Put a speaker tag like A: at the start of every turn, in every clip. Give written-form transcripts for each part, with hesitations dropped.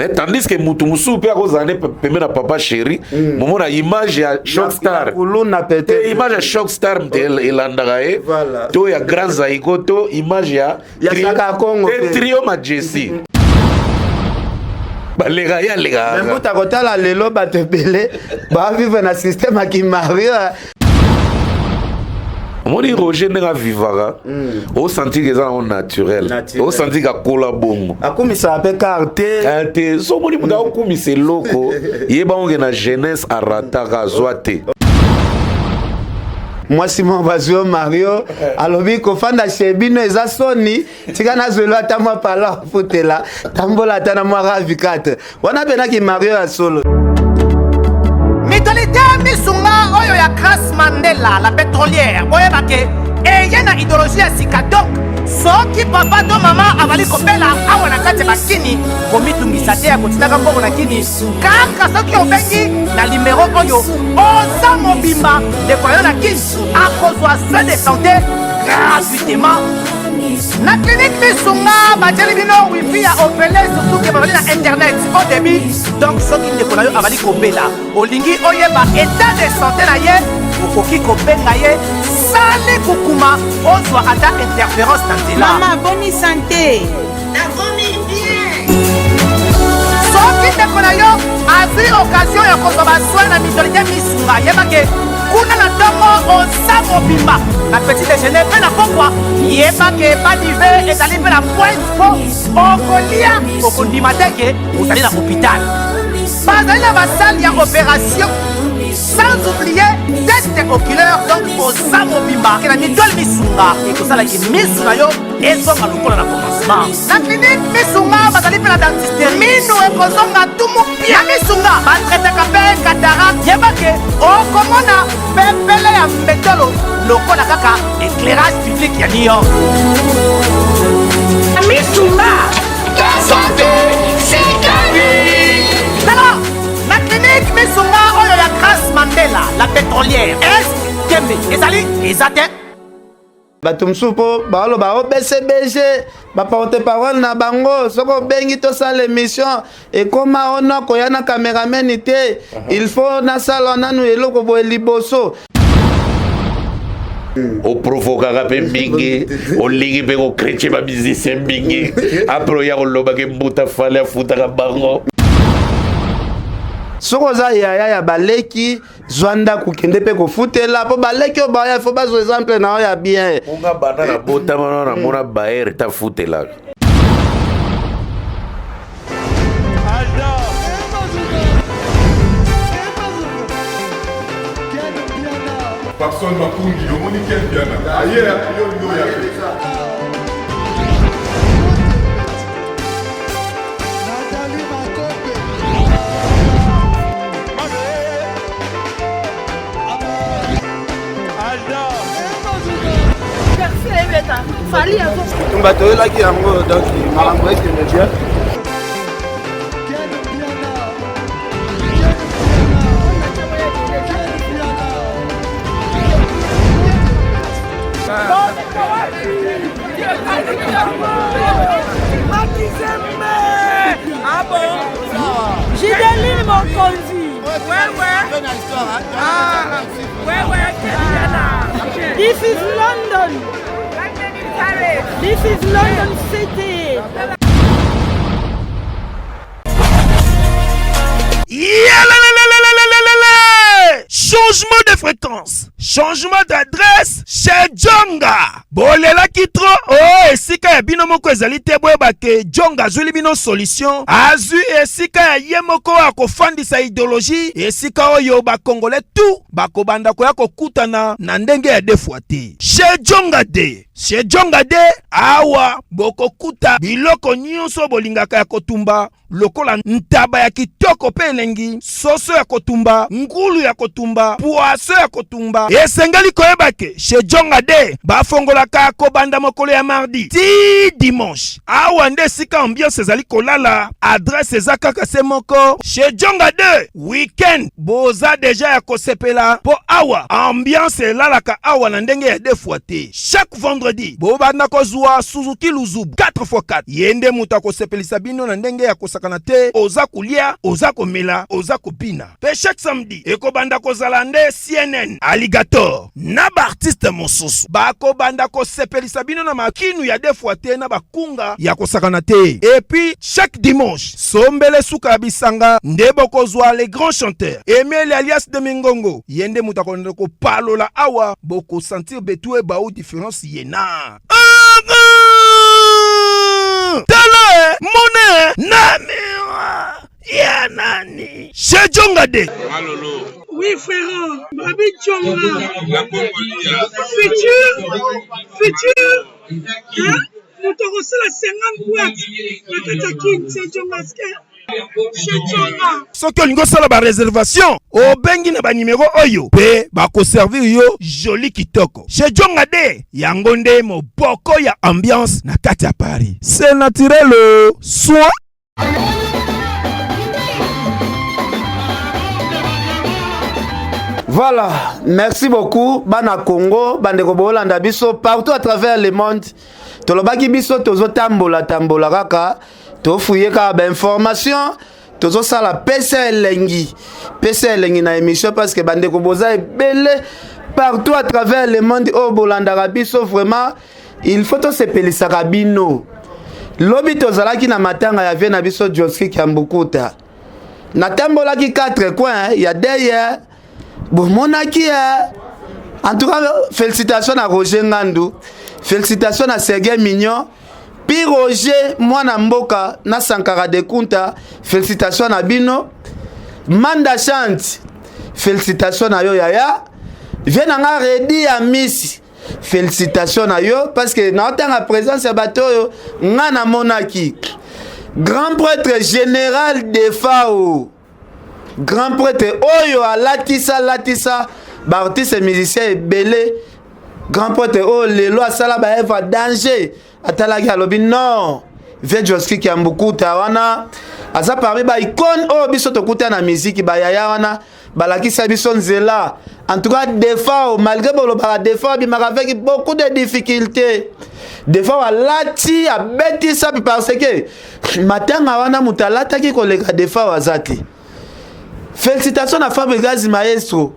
A: Mais tandis que mutu mosusu mpe akozala nde pembe na papa chéri, momona image ya choc star,
B: kuluna peut-être.
A: Image ya choc star mte elandaka ye, to ya Grand Zaiko, to image ya
B: Ya Saka Congo
A: te
B: pe.
A: Trio Majesi baleka ye alekaka.
B: Mais mbuta, kotala lelo, bato ebele bavivre na système ya kimario.
A: Omoni Roger ndenge avivaka, osentir eza nango naturel.
B: Naturel.
A: Osentir akola bongo.
B: Akumisaka mpe kar te.
A: Eh, te, so omoni moto akokumisa eloko, yeba onge na jeunesse arataka, azwa te.
B: Mwasi moko bazwi yo mario, alobi kofanda chez bino eza soni, tika nazwelo ata mwa pala ofutela, tambola ata na mwa ravi 4 wana mpenaki mario ya solo.
C: Mutualité Misunga oyo ya Grace Mandela la pétrolière, boyeba ke eye na idéologie ya sika. Donc soki papa to mama azali kobela awa na kati ya bakini, komitungisa te ya kotindaka mbongo na kini. Kaka soki obengi na nimero oyo, oza mobimba, ndeko na yo na kini akozwa soin de santé gratuitement na clinique Misunga. Batieli bino wifi ya ofele, surtout ke bazali na internet au débit. Donc soki ndeko na yo azali kobela, olingi oyeba état de santé na ye, okoki kobenga ye sali kukuma, ozwa ata interférence na nzela.
D: Mama, boni santé?
E: Nakomi bien.
C: Soki ndeko na yo azwi occasion ya kozwa basoin na mutualité Misunga, yebake kuna na ntongo oza mobimba na petit déjeuner mpe na pokwa. Yebake badive ezali mpe na pointe, mpo okolia, okondima te ke ozali na hôpital. Bazali na basalle ya opération, sans oublier test oculaire. Donc oza mobimba ke na mutuelle Misunga, ekosalaki misu na yo ezonga lokola na commencement. Na clinique Misunga bazali mpe na dentiste, minu ekozonga tumu pia. Na Misunga batraitaka mpe cataracte. Yebake okomona pepele ya mbetolo lokola kaka éclairage public ya New York.
E: Misunga. Santé, c'est la vie.
C: Tala, na clinique Misunga oyo ya Grace Mandela la pétrolière, est tembe ezali eza te.
B: Bato mosusu mpo baoloba o BCBG, baporte parole na bango, soki obengi tosala émission, ekóma ono koya na cameraman te, il faut nasala nanu eloko boye liboso.
A: Oprovokaka mpe mingi, olingi mpe kochrétien bamusicien mingi, après oya kolobaka mbuta Fally afutaka bango.
B: Soki oza yaya ya baleki, zwa ndako, kende mpe kofutela, mpo baleki oyo baya, fo bazwa exemple na oyo ya bien.
A: Unga banda na botama na namona baere tafutelaka.
F: Papson Makungi, omoni Ken Piana aye yo olingi oya te.
G: Nathalie Makope.
B: Tumba toyelaki yango, donc makambo ekende bien.
G: Ken Piana. Ken Piana. Ken Piana.
D: Gideline Mokonzi. This is London. This is London City.
H: Yalalalalalalalala! Changement de fréquence, changement d'adresse chez Jonga. Bolelaki trop o oh, esika ya bino moko ezali te. Boyeba ke Jonga azwili bino solution, azwi esika ya ye moko akofandisa idéologie, esika oyo bakongolais tout bakobanda koya kokutana na ndenge ya deux fois te. Chez Jonga de, chez Jonga de, awa bokokuta biloko nyonso bolingaka ya kotumba, lokola ntaba ya kitoko mpe elengi, soso ya kotumba, ngulu ya kotumba, poisson ya kotumba. Esengeli koyeba ke chez Jonga de bafongolaka kobanda mokolo ya mardi ti dimanche. Awa nde esika ambiance ezali kolala. Adresse eza kaka se moko, chez Jonga 2. Weekend boza deja ya kosepela, mpo awa ambiance elalaka awa na ndenge ya deux fois te, chaque vendredi. vendredi bobanda kozwa Suzuki Luzubu 4x4. Ye nde moto akosepelisa bino na ndenge ya kosakana te, oza kolia, oza komela, oza kobina. Pe chaque samedi ekobanda kozala nde CNN, Alligator na ba artistes mosusu bakobanda kosepelisa bino na makinu ya deux fois te na bakunga ya kosakana te. Et puis chaque dimanche sombele suka ya bisanga nde bokozwa les grands chanteurs Emile alias de Mingongo, ye nde moto akolanda kopalola awa, bokosentir betu ebau différence ye na tala mone na miroir ya nani chez Djonga de.
D: Oui frérot, Babi Djonga. Futur, futur, hein? Moto akosala 50 boîte na kati ya Kin, c'est Djonga chez Djonga.
H: Soki olingi osala ba reservation, obengi na ba numero oyo pe bakoservir yo joli kitoko. Chez Djonga de, yango nde moboko ya ambiance na kati ya Paris. C'est naturel, soin.
B: Voilà, merci beaucoup bana Congo, bandeko bolanda biso partout à travers le monde. Tolobaki biso tozotambola tambola kaka, tofuye kaka ba information, tozosala pesa elengi, pesa elengi na émission parce que bandeko boza ebele partout à travers le monde oyo bolandaka biso vraiment. Il faut tosepelisaka bino. Lobi tozalaki na matanga ya vie na biso Josky Kiambukuta. Natambolaki 4 coins ya deye bomonaki eh. En tout cas, félicitations à Roger Ngandu, félicitations à Sergei Mignon, puis Roger mwana mboka na Sankara de Kunta, félicitations à bino. Manda Chante, félicitations à yo yaya. Viens na Redi ya Miss. Félicitations na yo parce que na otanga présence ya bato oyo nga namonaki grand prêtre général Defao, grand prêtre oyo alatisa latisa ba artistes musiciens ebele, grand prêtre oyo lelo asala ba œuvre danger, atalaki alobi non, vieux Josky Kiambukuta wana aza parmi ba icône oyo biso tokuta na musique, ba yaya wana balakisa biso nzela. En tout cas Defao, malgré bolobaka Defao abimaka avec beaucoup de difficultés, Defao alati abetisa parce que matanga wana moto alataki koleka Defao aza te. Félicitations na Fabregas maestro,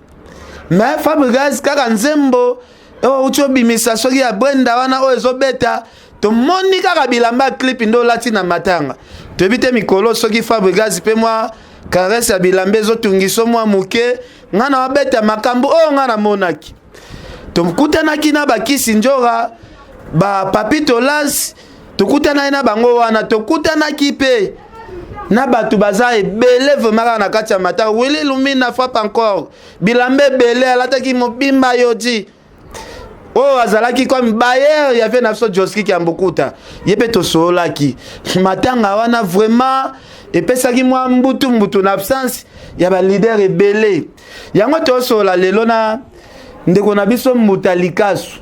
B: mais Fabregas kaka nzembo oyo outi obimisa soki ya Brenda wana oyo ezobeta, tomoni kaka bilamba clip nde olati na matanga. Toyebi te mikolo soki Fabregas mpe mwa caresse ya bilamba ezotungisa mwa moke. Nga na wabeta makambo oyo nga namonaki, tokutanaki na bakisi njora ba Papito Las, tokutanaki na bango wana, tokutanaki mpe na bato baza ebele vraiment kaka na kati ya matanga. Willy Lumina frappe encore bilamba ebele alataki mobimba yodi oyo azalaki comme bailleur ya vie na biso Josky Kiambukuta, ye mpe tosololaki matanga wana vraiment epesaki mwa mbutu mbutu na absence ya ba leader ebele. Yango tosolola lelo na ndeko na biso Mbuta Likasu.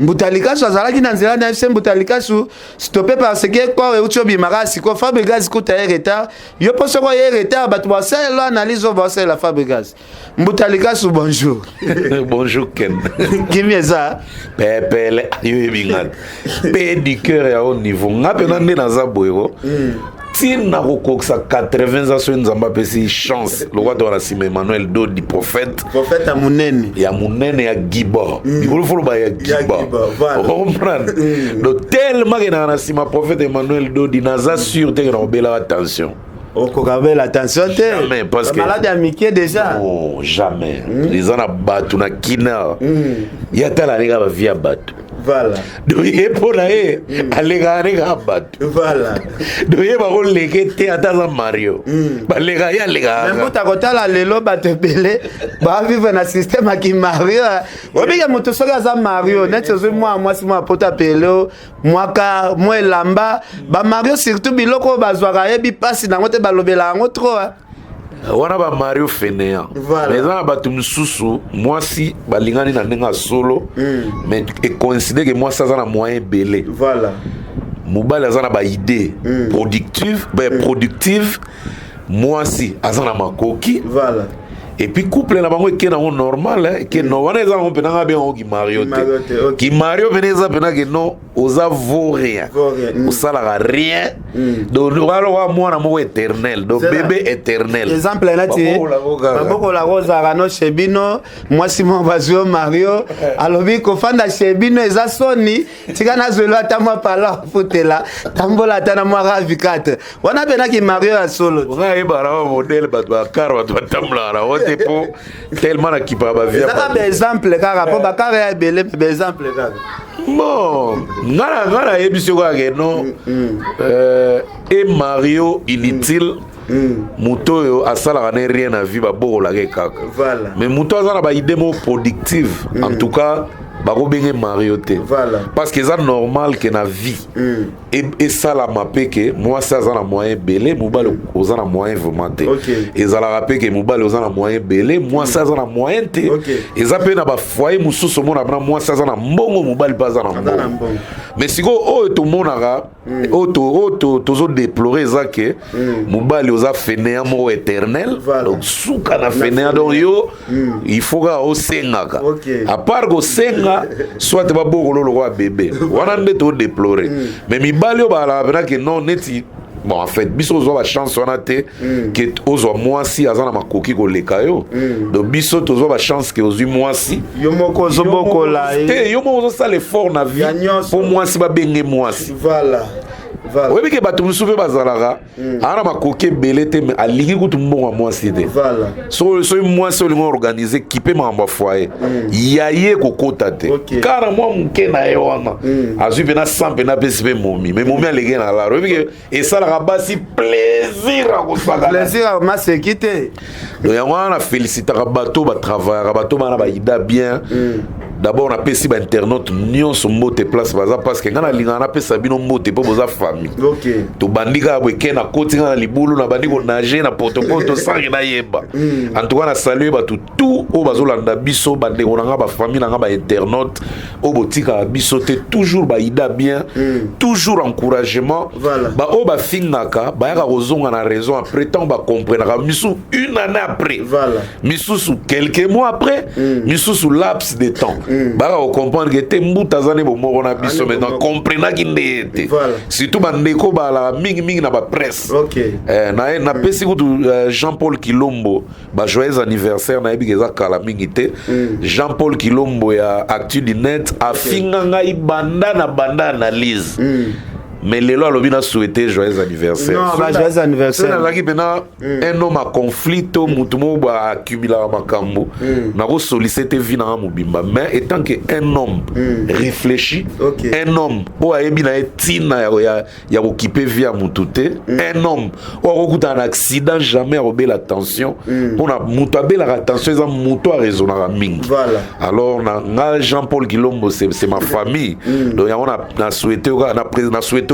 B: Mbuta Likasu azalaki na nzela na FC Mbuta Likasu stoppé parce que corps euti obimaka sikoyo. Fabregas kuta ye retard, yo mpo soko ye retard bato basalela analyse oyo basalela Fabregas. Mbuta Likasu, bonjour.
A: Bonjour Ken.
B: Kimi eza
A: pepele yo yebi nga pe du cœur ya haut niveau, nga mpe na nde naza boye ntina kokokisa 80 ans soki Nzambe apesi chance lokwa toka na nsima Emmanuel Dodi prophète,
B: prophète ya monene,
A: ya monene ya Giba, likolo foloba ya Giba, ocomprendre? Donc tellement ke naka na nsima prophète Emmanuel Dodi, naza sûr te ke na kobelaka tension.
B: Okoka bela attention te.
A: Jamais, parce que
B: malade ya mike déjà.
A: Non, jamais. Eza na bato na kina ya tala aleka bavie ya bato.
B: Voilà.
A: Donc ye mpo na ye alekaka nde kaka bato.
B: Voilà.
A: Donc ye bakoleke te, ata aza Mario baleka ye alekaka.
B: Mbuta kotala lelo bato ebele bavivre na système ya kimario. Obike moto soki aza Mario neti ozwi mwa mwasi mwa poto apele mwaka mwa elamba bamario, surtout biloko oyo bazwaka ayebi mpasi nango te, balobela yango trop.
A: Wana bamario fainéant.
B: Voilà.
A: Mais eza na bato mosusu mwasi balingani na ndenge ya solo, mais ecoïncide ke mwasi aza na moyen ebele.
B: Voilà.
A: Mobali aza na baidée productive, ba productive, mwasi aza na makoki.
B: Voilà.
A: Et puis couple na bango eke nango normal, hein, eke no wana eza nango mpena nga abengango kimario te. Kimario mpena eza mpena ke non, oza vaut rien, osalaka rien. Donc wana lokola mwana moko éternel, donc bébé éternel.
B: Exemple nati babokolaka, ozalaka no chez bino, mwasi moko bazwi yo mario, alobi kofanda chez bino eza soni, tika nazwelo ata mwa pala ofutela, tambola ata na mwa ravi 4 wana mpenaki mario ya solo.
A: Nga ayebaka na bamodele bato bakar, bato batambolaka na ngo te, mpo tellement nakipaka bavia.
B: Ezaka baexemple kaka, mpo bakar ya ebele, mpe baexemple kaka.
A: Bon, nga nayebi soki kaka ke non, e mario inutile, moto oyo asalaka ne rien na vie, babokolaka ye kaka. Mais moto aza na baidée moko productive, en tout cas bakobenge mario te. Parce que eza normal ke na vie esalama mpe ke mwasi aza na moyen ebele, mobali oza na moyen vraiment te. Ezalaka mpe ke mobali oza na moyen ebele, mwasi aza na moyen te. Eza mpe na bafoyer mosusu, omona mpena mwasi aza na mbongo, mobali mpe aza na mbongo. Mais sikoyo oyo tomonaka, oyo tozodéplorer, eza ke mobali oza fainéant moko éternel, donc suka na fainéant. Donc yo il faut kaka osengaka. À part kosenga, soit babokolo lokola bébé, wana nde todéplorer. Mais mibali oyo bazalaka mpena ke non, neti bon, en fait biso ozwa bachance wana te ke ozwa mwasi aza na makoki koleka yo. Donc biso tozwa bachance ke ozwi mwasi
B: yo moko ozobokola.
A: Te, yo moko ozosala effort na vie mpo mwasi babenge mwasi.
B: Voilà.
A: Oyebi ke bato mosusu mpe bazalaka aa na makoki ebele te, mais alingi kutu mbongo ya mwasi te. Soki mwasi olingi organise kipe makambo ya foyer ya ye, kokota te. Kaka na mwa moke na ye wana, azwi mpena 100, mpena apesi mpe momi, mais momi aleki na laro. Oyebi ke esalaka basi plaisir akosaka.
B: Plaisir maseki te.
A: Donc yango wana nafélicitaka bato batravaillaka, bato bana baida bien. D'abord napesi bainternaute nyonso mbote place baza, parce que ngai nalingaka napesa bino mbote mpo boza famille. Tobandi kaka boye ke nakoti ngai na libulu, nabandi konage na potopoto sange nayeba. En tout cas na salue bato tout oyo bazolanda biso, bandeko na ngai, bafamille na ngai, bainternaute oyo botikaka biso te, toujours baida bien, toujours encouragement. Baoyo bafingaka bayaka kozonga na raison après, ntango bacomprenaka misusu une année après, misusu quelques mois après, misusu laps de temps, bayaka kocomprendre ke te, mbuta aza nde bomoko na biso. Maintenant comprenaki nde ye te. Surtout bandeko balaka mingimingi na bapresse. Napesi kutu Jean-Paul Kilombo bajoyeux anniversaire. Nayebi ke eza kala mingi te. Jean-Paul Kilombo ya Actu du Net afinga ngai banda na banda analyse, mais lelo alobi na souhaité joyeux anniversaire.
B: Non, ba joyeux anniversaire.
A: Nazalaki mpena un homme à conflit to motu moko boye accumulaka makambo, nakosolise te vie nanga mobimba. Mais étant que un homme réfléchi, un homme oyo ayebi na ye ntina ya kokipe vie ya motu te, un homme oyo akokutana na accident jamais akobela tension, mpona moto abelaka tension eza moto araisonnaka mingi. Alors na nga Jean-Paul Kilombo, c'est ma famille. Donc yango na souhaité na souhaité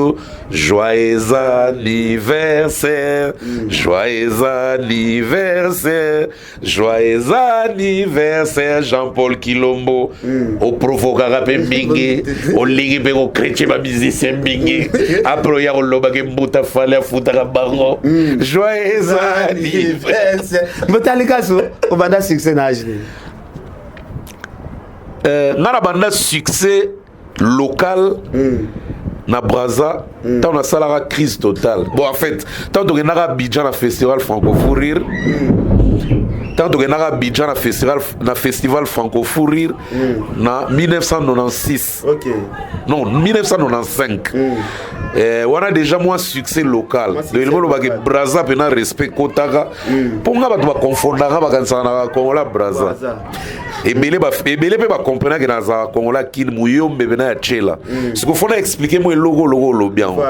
A: joyeux anniversaire, joyeux anniversaire, joyeux anniversaire Jean-Paul Kilombo. Oprovokaka mpe mingi, olingi mpe kochrétien bamusicien mingi, après oya kolobaka mbuta Fally afutaka bango. Joyeux anniversaire.
B: Mbuta Likasu, obanda succès na age nini?
A: Nga na banda succès local na Braza ntango nasalaka Crise Totale. Bon, en fait ntango tokendaka Abidjan na festival Franco Fou Rire, ntango tokendaka Abidjan na festival Franco Fou Rire na 1996, non, 1995, wana déjà mwa succès local. Donc elingi olobaki Braza mpena respect kotaka, mpo nga bato bakonfondaka, bakanisaka na Kongola Braza. Ebele ebele mpe bakomprenake nazala Kongola Kini muyombe mpena ya tshela. Siko fona expliquer mo eloko oloko olobi yango.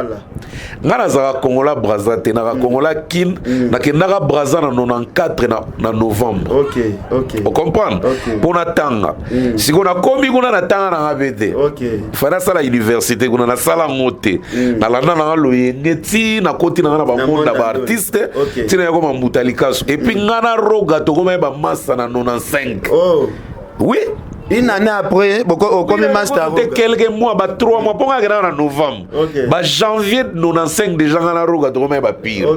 A: Nga nazalaka Kongola Braza te, naka Kongola Kine. Nakendaka Braza na 94 na novembre. Ocomprendre? Mpo natanga. Sikoyo nakomi kuna, natanga nanga mpe te. Fa nasala université kuna, nasala yango te. Nalanda nanga loyenge ti nakoti nanga na bamonda baartiste, ntina yakoma mbuta Likaso. Et puis nga na Roga tokoma ye bamasa na 95.
B: Oh.
A: Oui.
B: Une année après, okomi master.
A: Te quelques mois, ba 3 mois, mpo nga akendaka na novembre. Ba janvier 95 déjà nga na Roga tokomaki ba pire.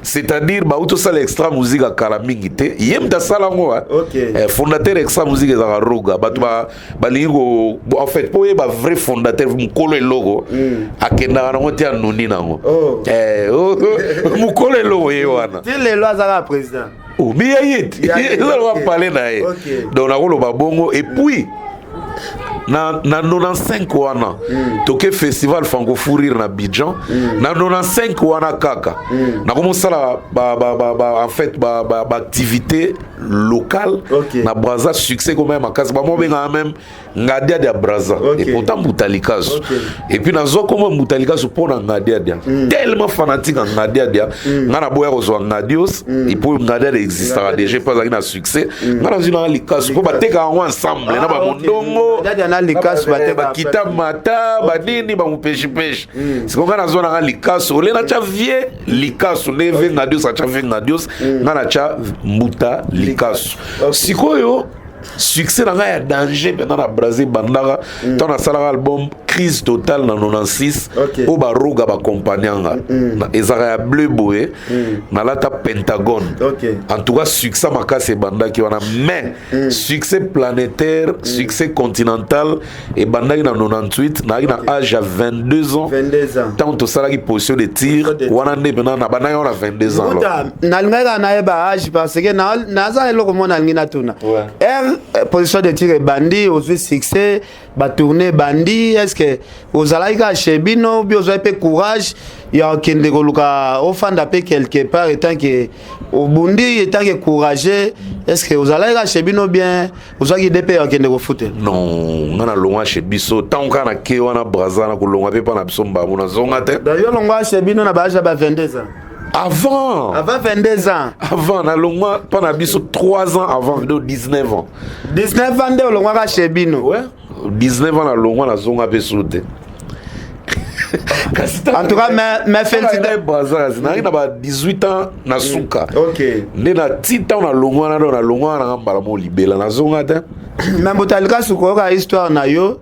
A: C'est-à-dire bauti osala Extra Musique akala mingi te, ye moto asala yango. Fondateur Extra Musique ezalaka Roga. Bato balingi ko, en fait, mpo oyeba vrai fondateur, mokolo eloko akendaka nango te, anoni nango. Mokolo eloko ye wana.
B: Ti lelo azalaka président.
A: Oh, mais ya ye te, ezalaka pale na ye. Donc nakoloba bongo. Et puis na 95 wana toke festival Francofourire na Abidjan. Na 95 wana kaka nakomosala ba, en fait, ba activité locale na Braza. Succès koma makasi, bamo bengaka même Ngadiadia Braza. Et pourtant Mbuta Likasu. Et puis nazwa koma Mbuta Likasu mpo na Ngadiadia, tellement fanatique ya Ngadiadia. Nga naboya kozwa Ngadios et puis Ngadiadia existaka déjà mpo azalaki na succès. Nga nazwi nanga Likasu mpo batekaka yango ensemble na bamondongo.
B: Ngadiadia na Likasu batekaka.
A: Bakita mata banini, bamopeshipeshi. Siko nga nazwa nanga Likasu, ole natya vie Likasu ndenge vie Ngadios atya vie Ngadios, nga natya Mbuta Likasu. Sikoyo succès na ngai ya danger mpenza na Brazil bandaka ntango nasalaka album Crise Totale na 96, oyo baroga bakompagna nga. Ezalaka ya bleu boye, nalata pentagone. En tout cas, succès makasi ebandaki wana, mais succès planétaire, succès continental ebandaki na 98. Nazalaki na age ya 22 ans.
B: 22 ans.
A: Ntango tosalaki Position de tir. Wana nde mpena nabandaki wana 22 ans alors.
B: Mbuta, nalingaki kaka nayeba age parce que naza eloko mo nalingi natuna. Aire Position de tir ebandi, ozwi succès, batourne ebandi, est ce que ozalaki kaka chez bino bi ozwaki mpe courage ya okende koluka ofanda mpe quelque part, etant que obundi, etant que courageux? Est ce que ozalaki kaka chez bino bien ozwaki ide mpe ya okende kofutela?
A: Non, nga nalongwa chez biso ntango kaka nake wana Braza, na kolongwa mpe mpa na biso mbangu, nazonga te.
B: Donc yo longwa chez bino na baage ya ba 22 ans?
A: Avant.
B: Avant 22 ans?
A: Avant, nalongwa mpa na biso 3 ans avant, donc 19 ans.
B: 19 ans nde olongwaka chez bino?
A: Ouais, 19 ans nalongwa, nazonga mpe su te. Kasi
B: En tout cas, mais félicitations.
A: Braza, kasi nazalaki na ba 18 ans na suka. Nde na ti ntango nalongwa wana, do nalongwa wana nanga mbala mo libela, nazonga te.
B: Mais Mbuta Likasu, koyoka histoire na yo,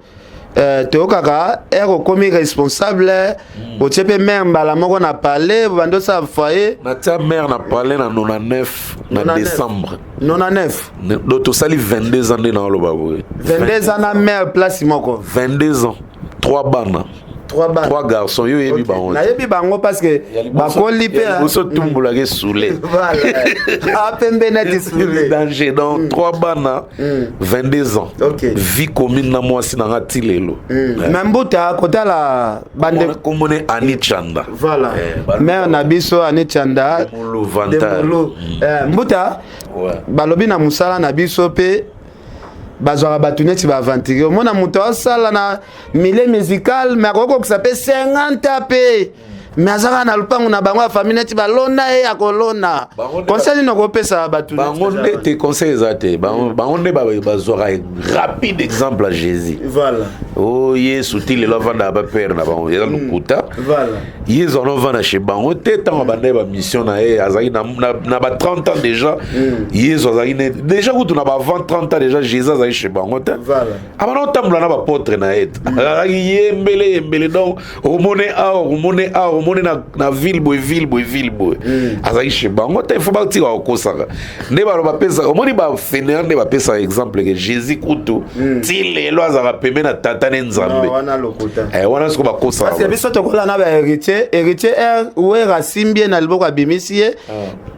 B: toyokaka ere okomi responsable, otie mpe mare mbala moko na palais, bandi osala foyer.
A: Natia mare na palais na 99, na
B: 99.
A: Décembre.
B: 99.
A: Donc tosali 22 ans nde naoloba boye.
B: 22 ans na mare place moko?
A: 22 ans, 3 bana.
B: Trois bana.
A: Trois garçons, yo oyebi bango te.
B: Nayebi bango parce que bakoli mpe.
A: Liboso tumbolaka esule.
B: Voilà, apembe neti sule.
A: Danger. Donc trois bana, 22 ans, vie commune na mwasi nanga ti lelo.
B: Mais Mbuta, kotala bande
A: Komone Ani Chanda.
B: Voilà, mare na biso Ani Chanda.
A: Demolo Vantard.
B: Demolo. Mbuta, balobi na mosala na biso mpe bazwaka bato neti baaventurier. Omona moto asala na milieu musical, mais akoki kokisa mpe 50 mpe, mais aza kaka na lupango na bango ya famille, neti balona ye akolona. Conseil nini okopesa bato?
A: Bango nde te, conseil eza te. Bango nde bazwaka rapide exemple ya Jésus. O Yesu ti lelo avandaka bapere na bango, eza lokuta. Yesu wana ovanda chez bango te. Ntango abandaki bamission na ye, azalaki na ba 30 ans déjà. Yesu azalaki déjà kutu na ba avant 30 ans déjà. Jésus azalaki chez bango te. Abanda otambola na baapôtre na ye te, azalaki yembele yembele. Donc omone awa, omone awa, omone na ville boye, ville boye, ville boye. Azalaki chez bango te. Fo batika kokosaka nde balo bapesaka. Omoni bafainéant nde bapesaka exemple ke Jésus kutu ti lelo azalaka pembe na tata ne Nzambe.
B: Wana lokuta.
A: Wana siko bakosaka.
B: Parce que biso tokola na bahéritier. Héritier r wer asimbi ye na liboko, abimisi ye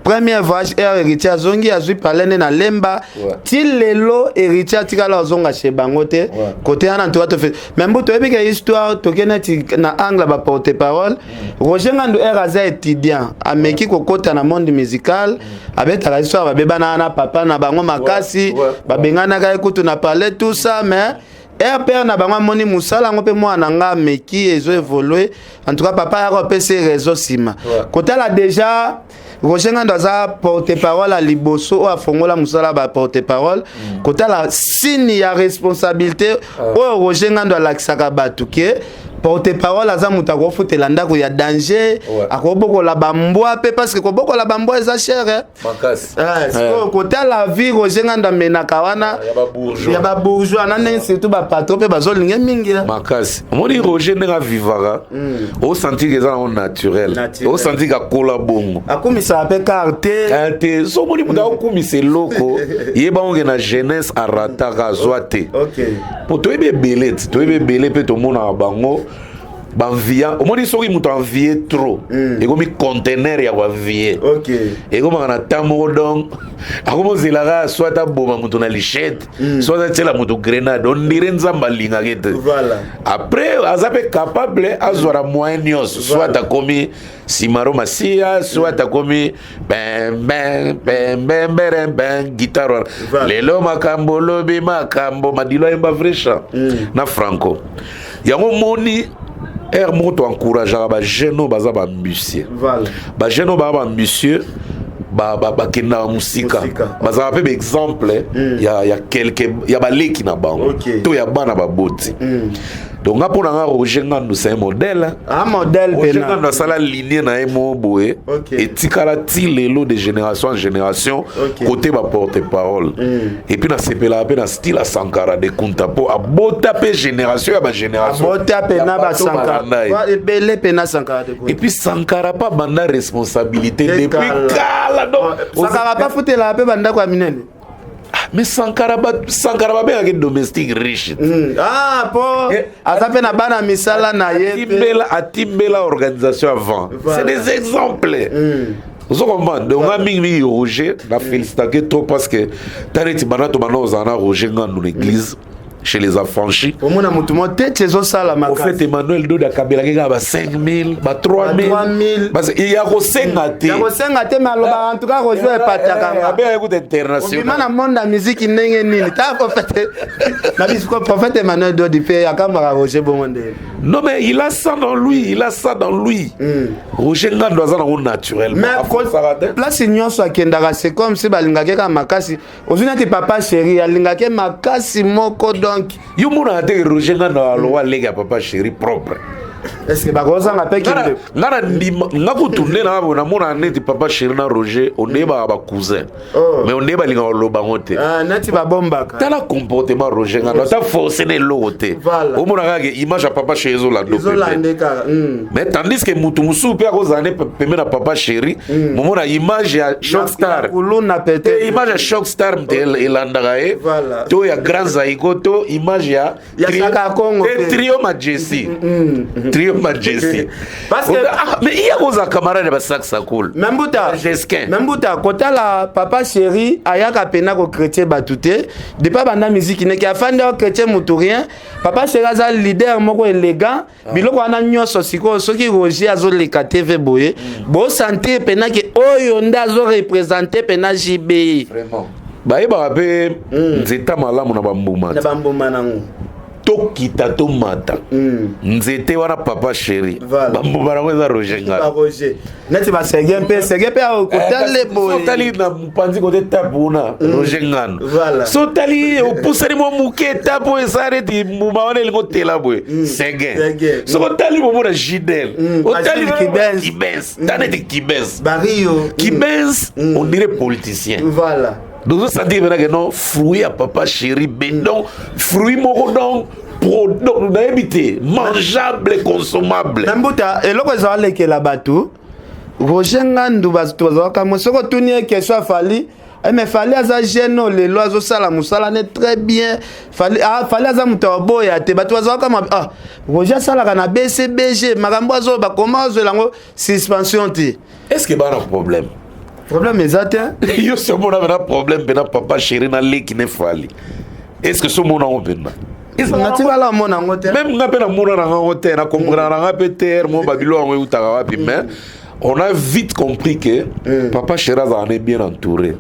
B: premier voyage. R héritier azongi, azwi palais nde na Lemba. Ti lelo héritier atikala azonga chez bango te. Kote wana ntoka tofe. Mais mbu toyebi ke histoire toke neti na angle ya baporte parole. Roger Ngandu, r aza étudiant, ameki kokota na monde musical, abetaka histoire babebanaka na papa na bango makasi, babenganaka ye kutu na palais, tout ça. Mais rpr na bango amoni mosala yango mpe mwana na nga ameki, ezo évolue. En tout cas, papa yako apesi réseau nsima. Kotala déjà Roger Ngando aza porte parole ya liboso oyo afongola mosala ba porte parole. Kotala signe ya responsabilité oyo Roger Ngando alakisaka bato ke Porte parole aza moto akofutela ndako ya danger, akobokola bambwa mpe, parce que kobokola bambwa eza cher, eh?
A: Makasi.
B: Eh, sikoyo kotala vie Roger Ngando amenaka wana ya babourgeois na ndenge, surtout bapatron mpe bazolinge mingi, eh.
A: Makasi. Omoni Roger ndenge avivaka, osentir eza nango naturel.
B: Naturel.
A: Osentir akola bongo.
B: Akumisaka mpe car te.
A: Eh, te, so omoni moto akokumisa eloko, yeba onge na jeunesse arataka, azwa te. Po toyebi ebele ti, toyebi ebele mpe tomonaka bango baenvia. Omoni, soki moto envie trop, ekomi conteneur ya koenvie. Ekomaka na temps moko, donc akomi ozelaka soit aboma moto na lichette, soit atiela moto grenade. Ondire Nzambe alingaki te. Après aza mpe capable azwa na moyen nyonso, soit akomi Simaro Masiya, soit akomi ben ben ben ben ben ben guitare wana. Lelo makambo olobi, makambo Madilo ayemba vrai chant na franco. Yango moni aire moko toencourageaka bajeune oyo baza baambitieux. Bajeune oyo baza baambitieux, bakendaka mosika, bazalaka mpe baexemple ya quelque ya baleki na bango to ya bana baboti. Donc nga, mpo na nga, Roger Ngandu, c'est un modèle.
B: Un modèle.
A: Roger
B: pena.
A: Ngandu asala ligne na ye moko boye, etikala ti lelo de génération en génération. Côté baporte parole, et puis nasepelaka mpe na style ya Sankara de Kunta, mpo abota mpe génération ya bagénération.
B: Abota pena.
A: Ya bato
B: Basankara
A: balanda ye.
B: Ebele pena Sankara de
A: Et puis Sankara mpe abanda responsabilité
B: Te
A: depuis
B: kala.
A: kala, donc
B: Sankara mpe afutelaka mpe bandako ya minene.
A: Mais Sankara, Sankara babengaki domestique riche.
B: Ah, po aza mpe na bana misala na ye mpe.
A: Atimbela, atimbela organisation avant. C'est des exemples, ozo comprendre? Donc nga mingimingi Roger, na félicitake trop, parce que ta neti banda to banda ozala na Roger Ngandu na église chez les affranchis.
B: Omona motu mo tete ezosala.
A: Au fait, Emmanuel Dode akabelaki kaka ba 5000, ba 3000.
B: 3000.
A: Parce que ya kosenga te.
B: Ya kosenga te, mais alobaka: en tout cas Roger epataka nga.
A: Abengaki kuta
B: Obima
A: international.
B: na monde ya musique ndenge nini? Ta prophète na biso, prophète Emmanuel Dodi mpe akambaka Roger bongo ndenge.
A: Non, mais il a ça dans lui, il a ça dans lui. Roger Ngando aza nango naturellement.
B: Mais
A: Afosaka te.
B: place nyonso akendaka, c'est comme si balingaki kaka makasi. Ozwi neti papa chéri, alingaki makasi moko, donc
A: Yo monaka te ke Roger Ngando alowa aleki ya papa chéri propre?
B: Est ce que bakozanga mpe kinde?
A: Nga na ndima, nga kutu nde na boye, namonaka neti papa chéri na Roger ondeyebaka bacousin.
B: Oh.
A: Mais ondeye balingaka koloba ngo te.
B: Ah, neti babombaka.
A: Tala comportement Roger Ngando, ata force na eloko te. Omona kaka ke image ya papa chéri ezolanda pembe.
B: Ezolande kaka.
A: Mais tandis que mutu mosusu mpe akozala nde pembe na papa chéri, momona image ya Choc Star.
B: Kuluna
A: te.
B: Peut-être.
A: Image ya Choc Star mte elandaka ye. To ya Grand Zaiko, to image ya
B: Ya Saka Congo
A: te.
B: Pe.
A: Trio Majesi, Trio Majesi.
B: Parce que
A: Ah, mais iya kozala camarade ya basak sakul.
B: Mais mbuta,
A: Jesquin.
B: mais mbuta, kotala papa chéri ayaka pena kochrétien bato te. Depuis banda musique neki afandi, aochrétien motu rien. Papa chéri aza leader moko élégant. Biloko wana nyonso sikoyo, soki Roger azoleka TV boye, bosentir pena ke oyo nde azoreprésente pena JB.
A: Vraiment, bayebaka mpe nzeta malamu na bambuma.
B: Na bambuma nango.
A: Tokita, tomata nzete wana papa chéri, bambuma nango eza Roger Ngando.
B: Baroger neti basege mpe sege mpe kotale boye.
A: Otali na mopanzi kote tape kuna, Roger Ngando. So otali, opusani mwa moke, tape oyo eza neti mbuma wana elingi otela boye, Seguin.
B: Seguin.
A: Soki otali, bomona Gidel. Otali
B: Gilles Kibens.
A: Kibens, ta neti Kibens.
B: Bario.
A: Kibens, on dirait politicien. Donc ozosentir mpena ke non, fruit ya papa chéri be, donc fruit moko, donc pro, donc nayebi te, mangeable, consommable.
B: Na mbuta, eloko ezalekela bato Roger Ngandu, bato bazalaka mo soki otuni ye question afali. Eh, mais Fali aza jeune oyo lelo azosala mosala ne très bien. Fali, ah, Fali aza moto ya boya te. Bato bazalaka ma ah, Roger asalaka na BCBG, makambo azoba koma ozwela yango suspension te.
A: Est ce que bana problème?
B: Problème eza te.
A: Yo si omona mpena problème mpena papa chéri na leki ne Fali, est ce que so omona yango mpena?
B: Natikala omona yango te.
A: Même nga mpe namona na ngango te, na comprendre na nga mpe te mo babilo yango eutaka wapi, mais on a vite compris que papa chéri azala ne bien entouré.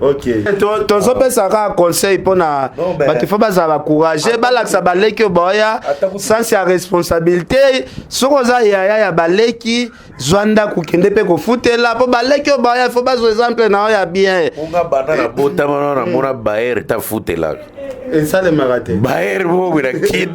B: Tozopesa kaka conseil mpona bato, fo bazala bacourage, balakisa baleki oyo baoya sens ya responsabilité. Soki oza yaya ya baleki, zwa ndako, kende mpe kofutela, mpo baleki oyo baoya fo bazwa exemple na oyo ya bien.
A: Nga banda na botama na namona baere tafutelaka.
B: Esalemaka te.
A: Baere moko boye na Kin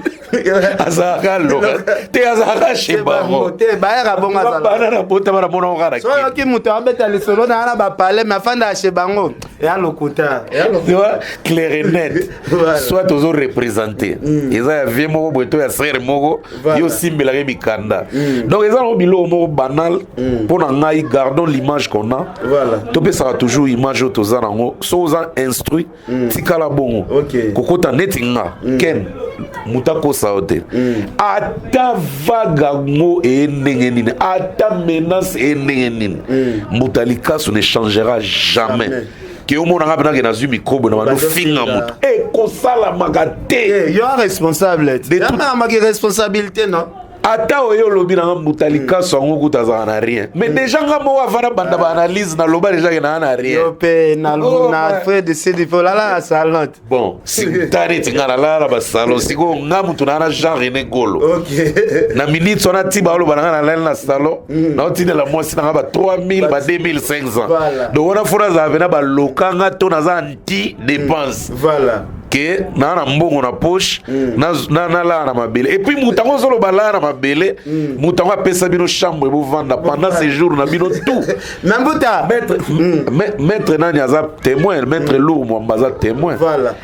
A: azalaka loka te, azalaka chez bango.
B: Te, baere abongo azala.
A: Bana na botama na mona kaka na
B: Kin. Soki moto abeta lisolo na wana bapale, mais afanda chez bango, eya lokuta.
A: Tu vois, clair et net. Soit ozo représenter eza ya vie moko boye to ya frère moko, yo osimbelaka mikanda. Donc eza nango biloko moko banal. Mpo na ngai, gardons l'image qu'on a. Topesaka toujours image oyo toza nango. Soki oza instruit, tikala bongo. Kokota neti nga ken, moto akosa yo te. Ata vague yango eye ndenge nini, ata menace eye ndenge nini, moto ya likasu ne changera jamais. Ke omonanga mpenake nazwi microbe na bando finga moto, ekosalamaka te.
B: Yo responsable te, responsabilité non.
A: Ata oyo olobi nanga mbuta likaso yango kuta azalaka na rien, mais déjà nga moko avanda banda baanalyse, naloba déjà ke naa na rien.
B: Yo mpe na Fred Sidi mpe olala na salon te.
A: Bon, ta neti nga nalala na basalon. Sikoyo nga mutu naa na Jean René Golo na minute wana ti baoloba na nga nalali na salon, naotindela mwasi nanga ba 3000, ba 2500. Donc wana fo nazala mpena balokanga to naza anti dépense. Ke naa na mbongo na poche, nalala na mabele. Et puis moto yango ozoloba lala na mabele, moto yango apesa bino chambre bovanda pendant séjour na bino tout.
B: Na mbuta.
A: Maître nani aza témoin, maître Lour Mwamba aza témoin.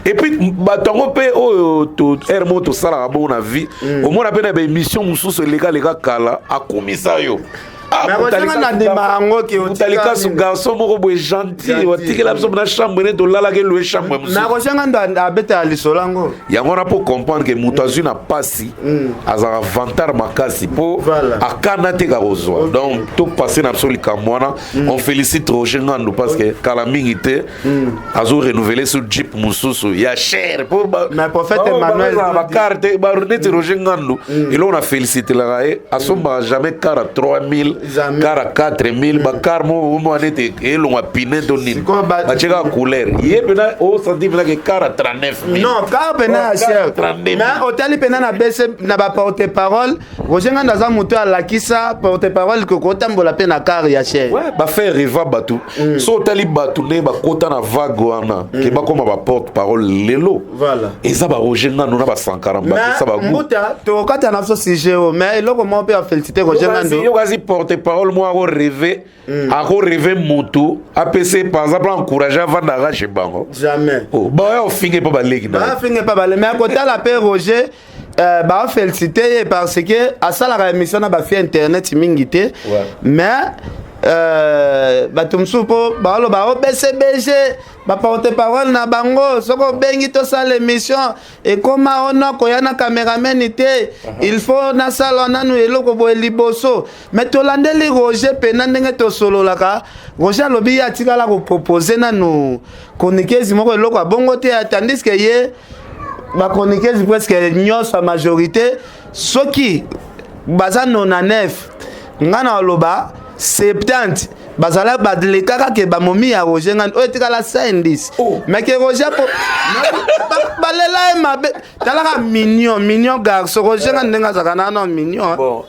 A: Et puis bato yango mpe oyo ere moko tosalaka bongo na vie, omona mpe na baémission mosusu elekaleka kala, akumisa yo. Talikasu, garçon moko boye gentil, watikela biso na chambre ne tolalaka, eloue chambre.
B: Mosusu nakosenga ndo abetela lisolo yango.
A: Yango wana mpo comprendre ke moto azwi na pasi azalaka vantard makasi mpo akanda te kakozwa. Donc topasse na biso likambo wana. On félicite Roger Ngandu parce que kala mingi te azo renouveler sur jeep mosusu ya cher.
B: Mpo prophète Emmanuel
A: bacar te neti Roger Ngandu, eloko na félicitelaka ye, asombaka jamais car a 3000, car a 4000, bacar moko moko neti elongwa pine to nini, batie kaka couleur. Ye mpena osanti mpena ke car a 39 000.
B: Non, car mpena ya cher, mais otali mpena na bese na baporte parole, Roger Ngando aza moto alakisa porte parole kokotambola mpe na car ya cher.
A: Ouais, bafaire rêver bato. So otali bato nde bakota na vague wana ke bakóma baporte parole lelo, eza baRoger Ngando na baSankara
B: bapesa baMbuta. Tokokata na biso sujet oyo, mais eloko moko mpe afélicité Roger Ngando.
A: Yo kasi porte parole moko akorêver, akorêver motu apese par exemple encourage avandaka chez bango.
B: Jamais.
A: Baya ofinge mpo baleki
B: na bafinge mpe bale, mais akotala mpe Roger, bafélicité ye parce que asalaka émission na bafie internet mingi te, mais bato mosusu mpo baoloba o BCBG baporte parole na bango, soki obengi tosala émission, ekóma ono koya na cameraman te, il faut nasala nanu eloko boye liboso. Mais tolandeli Roger mpena ndenge tosololaka, Roger alobi ye atikala kopropose nanu chroniqueuse moko eloko ya bongo te, tandis que ye bachroniqueuse presque nyonso ya majorité, soki baza 99, nga na oloba 70 bazala balekaka ke bamomi ya Roger Ngani oyo etikala 5, oh. Mais ke Roger po balela ye mabe. Talaka mignon, mignon garçon Roger Ngani ndenge azalaka nano mignon.
A: Bon.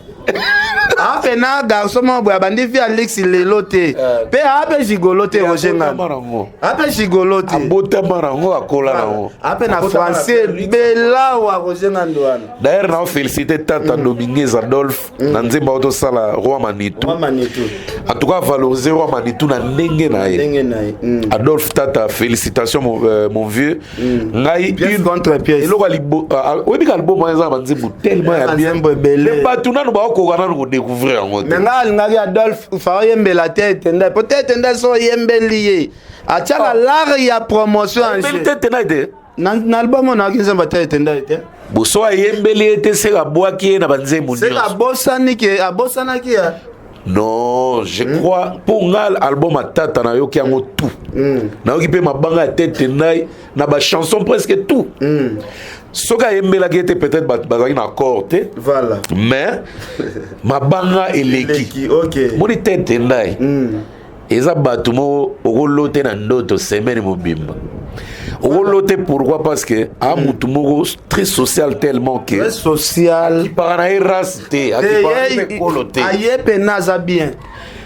B: Apena garçon moko boye abandi vie Alix lelo te, mpe ape gigolo te. Roger Ngani ape gigolo te.
A: Abotama nango, akola nango.
B: Ape na français belawa Roger Ngani wana.
A: D'ailleurs nao félicité tata Dominguez Adolphe na nzembo ao tosala Roi Manitou. En tout cas valoriser Roi Manitou na ndenge na ye. Adolphe Tata, félicitation mon vieux. Ngai eloko oyebi ka album wana eza na banzembo tellement ya bien, bato nanu baokoka nanu kodécouvrir yango
B: te. Mais ngai alingaki Adolphe fa oyembela te etenda, po te etenda so oyembeli ye atiaka l'art ya promotion.
A: Te tenda te.
B: Na album oyo nayaki nzembo ata etenda ye te.
A: Boso ayembeli ye te, seka abwaki ye na banzembo.
B: Seka abosani ke abosanaki ya.
A: Non, je crois mpo nga album atata nayoki yango tout, nayoki mpe mabanga ya tete ndai na bachanson presque tout. Soki ayembelaki ye te, peut-être bazalaki na accord te. Mais mabanga eleki moni tete ndai eza bato moko okolo te na ndoto semaine mobimba okolo te. Pourquoi? Parce que a mutu moko très social, tellement que
B: très social.
A: Akipaka na ye race te, akipaka mpe ekolo te.
B: Aye mpena aza bien.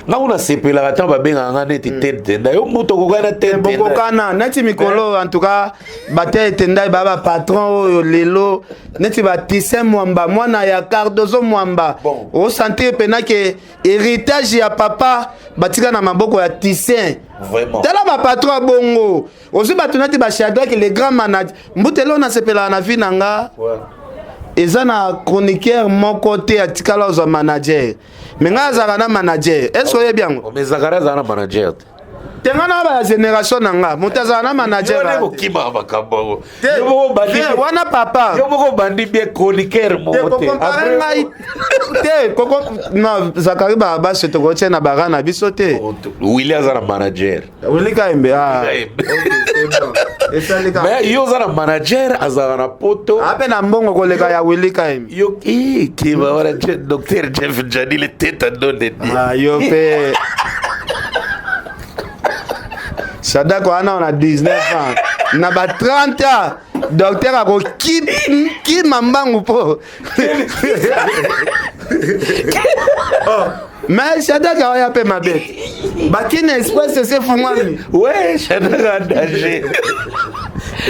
A: Nga kuna sepelaka ntango babengaka nga neti tete nda yo moto okokani na tete.
B: Bokokana neti mikolo, en tout cas batete ndai ba bapatron oyo lelo neti batissin Mwamba, mwana ya Cardozo Mwamba.
A: Bon.
B: Osentir mpena ke héritage ya papa batika na maboko ya Tissin.
A: Vraiment.
B: Tala bapatron ya bongo, ozwi bato neti baShadrack, le grand manager. Mbutelo oyo nasepelaka na vie na nga, eza na chroniqueur moko te atikala ozwa manager, me ngai azalaka na manager. Est ce que oyebi yango?
A: Mais Zakari azala na manager te.
B: Te, nga na baya génération na nga, moto azala na manager
A: Yo nde
B: te.
A: kokimaka makambo yango.
B: Te,
A: Yo moko obandi-
B: te, wana papa.
A: Yo moko obandi bien chroniqueur
B: Te,
A: moko te.
B: kocomparer ngai te, koko non, Zakari Barabaso tokotia na bara na biso te.
A: Willi aza na manager.
B: Willi Kayembe, ah.
A: Kayembe.
B: Ok, c'est bon. Esali kaka.
A: Mais yo oza na manager azalaka na poto.
B: Ape na mbongo koleka ya Willi Kayembe.
A: Yo eh, keba wana docteur Jeff Janile teta donde.
B: Ah, yo mpe Shadako wana na 19 ans, na ba 30 ans docteur akokima mbangu mpo. Oh, mais Shadak aoya mpe mabe, Bakine Express ese efungwami.
A: Ouais, Shadak en danger.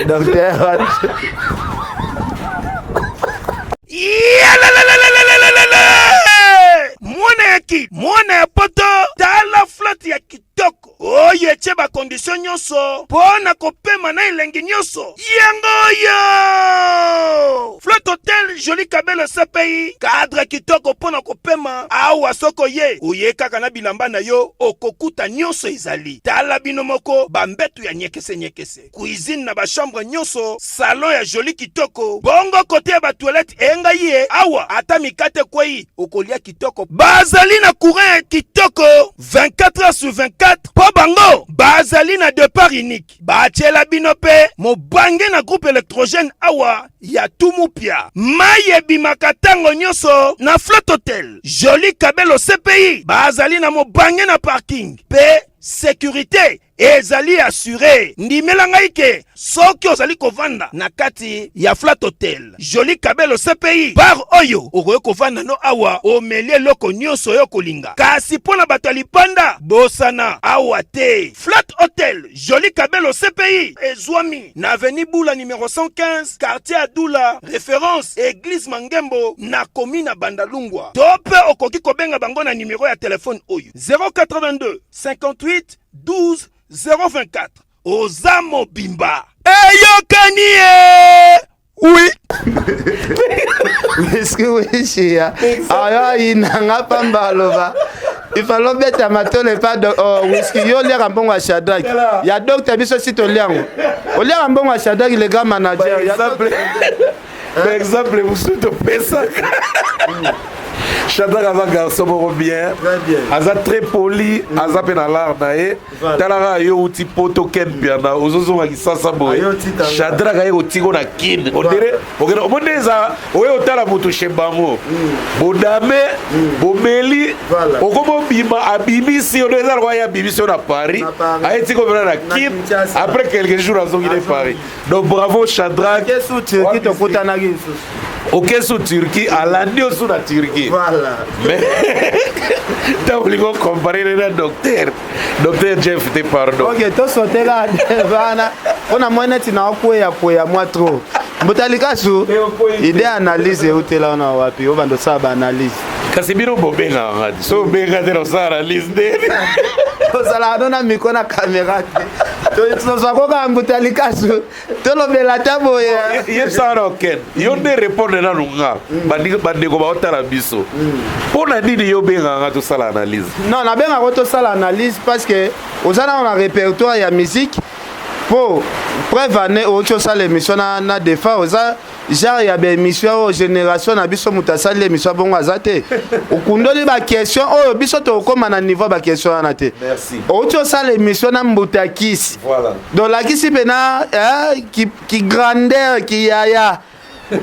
B: Docteur.
H: Yalalalalalalalala! Mwana ya ki mwana ya poto, tala flotte ya kitoko oyo etie bacondition nyonso mpo na kopema na elengi nyonso. Yango oyo Flotte Hotel Joli Kabelo CPI, cadre kitoko mpo na kopema awa. Soko ye oye kaka na bilamba na yo, okokuta nyonso ezali. Tala bino moko, bambetu ya nyekese-nyekese, cuisine na bachambre nyonso, salon ya joli kitoko, bongo kote ya batoilette engai ye awa, ata mikate kwei okolia kitoko. Bazali na courant ya kitoko 24 heures sur 24 mpo bango bazali na départ unique. Batiela bino mpe mobange na groupe électrogène awa ya Tumupia. Mai ebimaka ntango nyonso na Flotte Hotel Joli Kabelo CPI. Bazali na mobange na parking mpe sécurité ezali assuré. Ndimela ngai ke soki ozali kovanda na kati ya Flat Hotel Joli Kabelo CPI bar oyo, okoki kovanda no awa, omeli eloko nyonso oyo okolinga. Kasi mpo na bato ya lipanda, bosana awa te. Flat Hotel Joli Kabelo CPI ezwami na avenue Bula numero 115, quartier Adula, référence église Mangembo, na komi na Bandalungwa. To mpe okoki kobenga bango na nimero ya telefone oyo: 082 58 12 024. Oza mobimba, eyokani ye oui.
B: Miski wishia ayo ayinanga pamba, aloba ifalo obeta matolo epa oh, Whisky. Yo oliaka mbongo ya Shadrack, ya docteur. Biso si toliango, oliaka mbongo ya Shadrack, le grand manager ya
A: Par exemple mosusu topesaka. Shadrack aza garçon moko bien.
B: Très bien.
A: Aza très poli, aza mpe na lar na ye. Talaka yo, uti poto, Ken Piana, ozozonga Kisasa boye.
B: Ayo tika nga.
A: Shadrack aye kotika na Kine, ondire okende omoni eza oye otala moto chez bango, bodame bomeli.
B: Voilà.
A: Okoma obima, abimisi yo, eza lokola ye abimisi yo na Paris.
B: Na Paris.
A: Aye tika omela na
B: Na
A: Kine.
B: Kinshasa.
A: Après quelques jours azongi ne Paris. Donc bravo Shadrack.
B: Kesu Turki, tokutanaki lisusu.
A: Okesu Turquie, alandi osu na Turquie.
B: Voilà.
A: Mais ntango olingi ocomparer na docteur Jeff te, pardon.
B: Ok, tosotela wana mpona mwa neti na okweya kweya mwa trop. Mbuta Likasu, idée analyse eutela wana wapi? Oyo bando osala baanalyse.
A: Kasi bino bobengaka nga te, so obenga te na osala analyse ndeni?
B: Tozalaka no na micro na caméra te, tozwa koka Mbuta Likasu, tolobela ata boye.
A: Yebisaka na oken, yo nde répondre nanu nga. Bandeko baotala biso, mpo na nini yo obengaka nga tosala analyse?
B: Non, nabengaka tosala analyse parce que oza nano na répertoire ya musique. Mpo preuve ane outi osala émission na Defa, oza genre ya baémission oyo génération na biso moto asali émission bongo aza te. Okundoli baquestion oyo biso tokokóma na niveau ya baquestion wana te.
A: Merci.
B: Outi osala émission na Mbuta Kisi.
A: Voilà.
B: Donc lakisi mpena eh, ki grandeur, ki yaya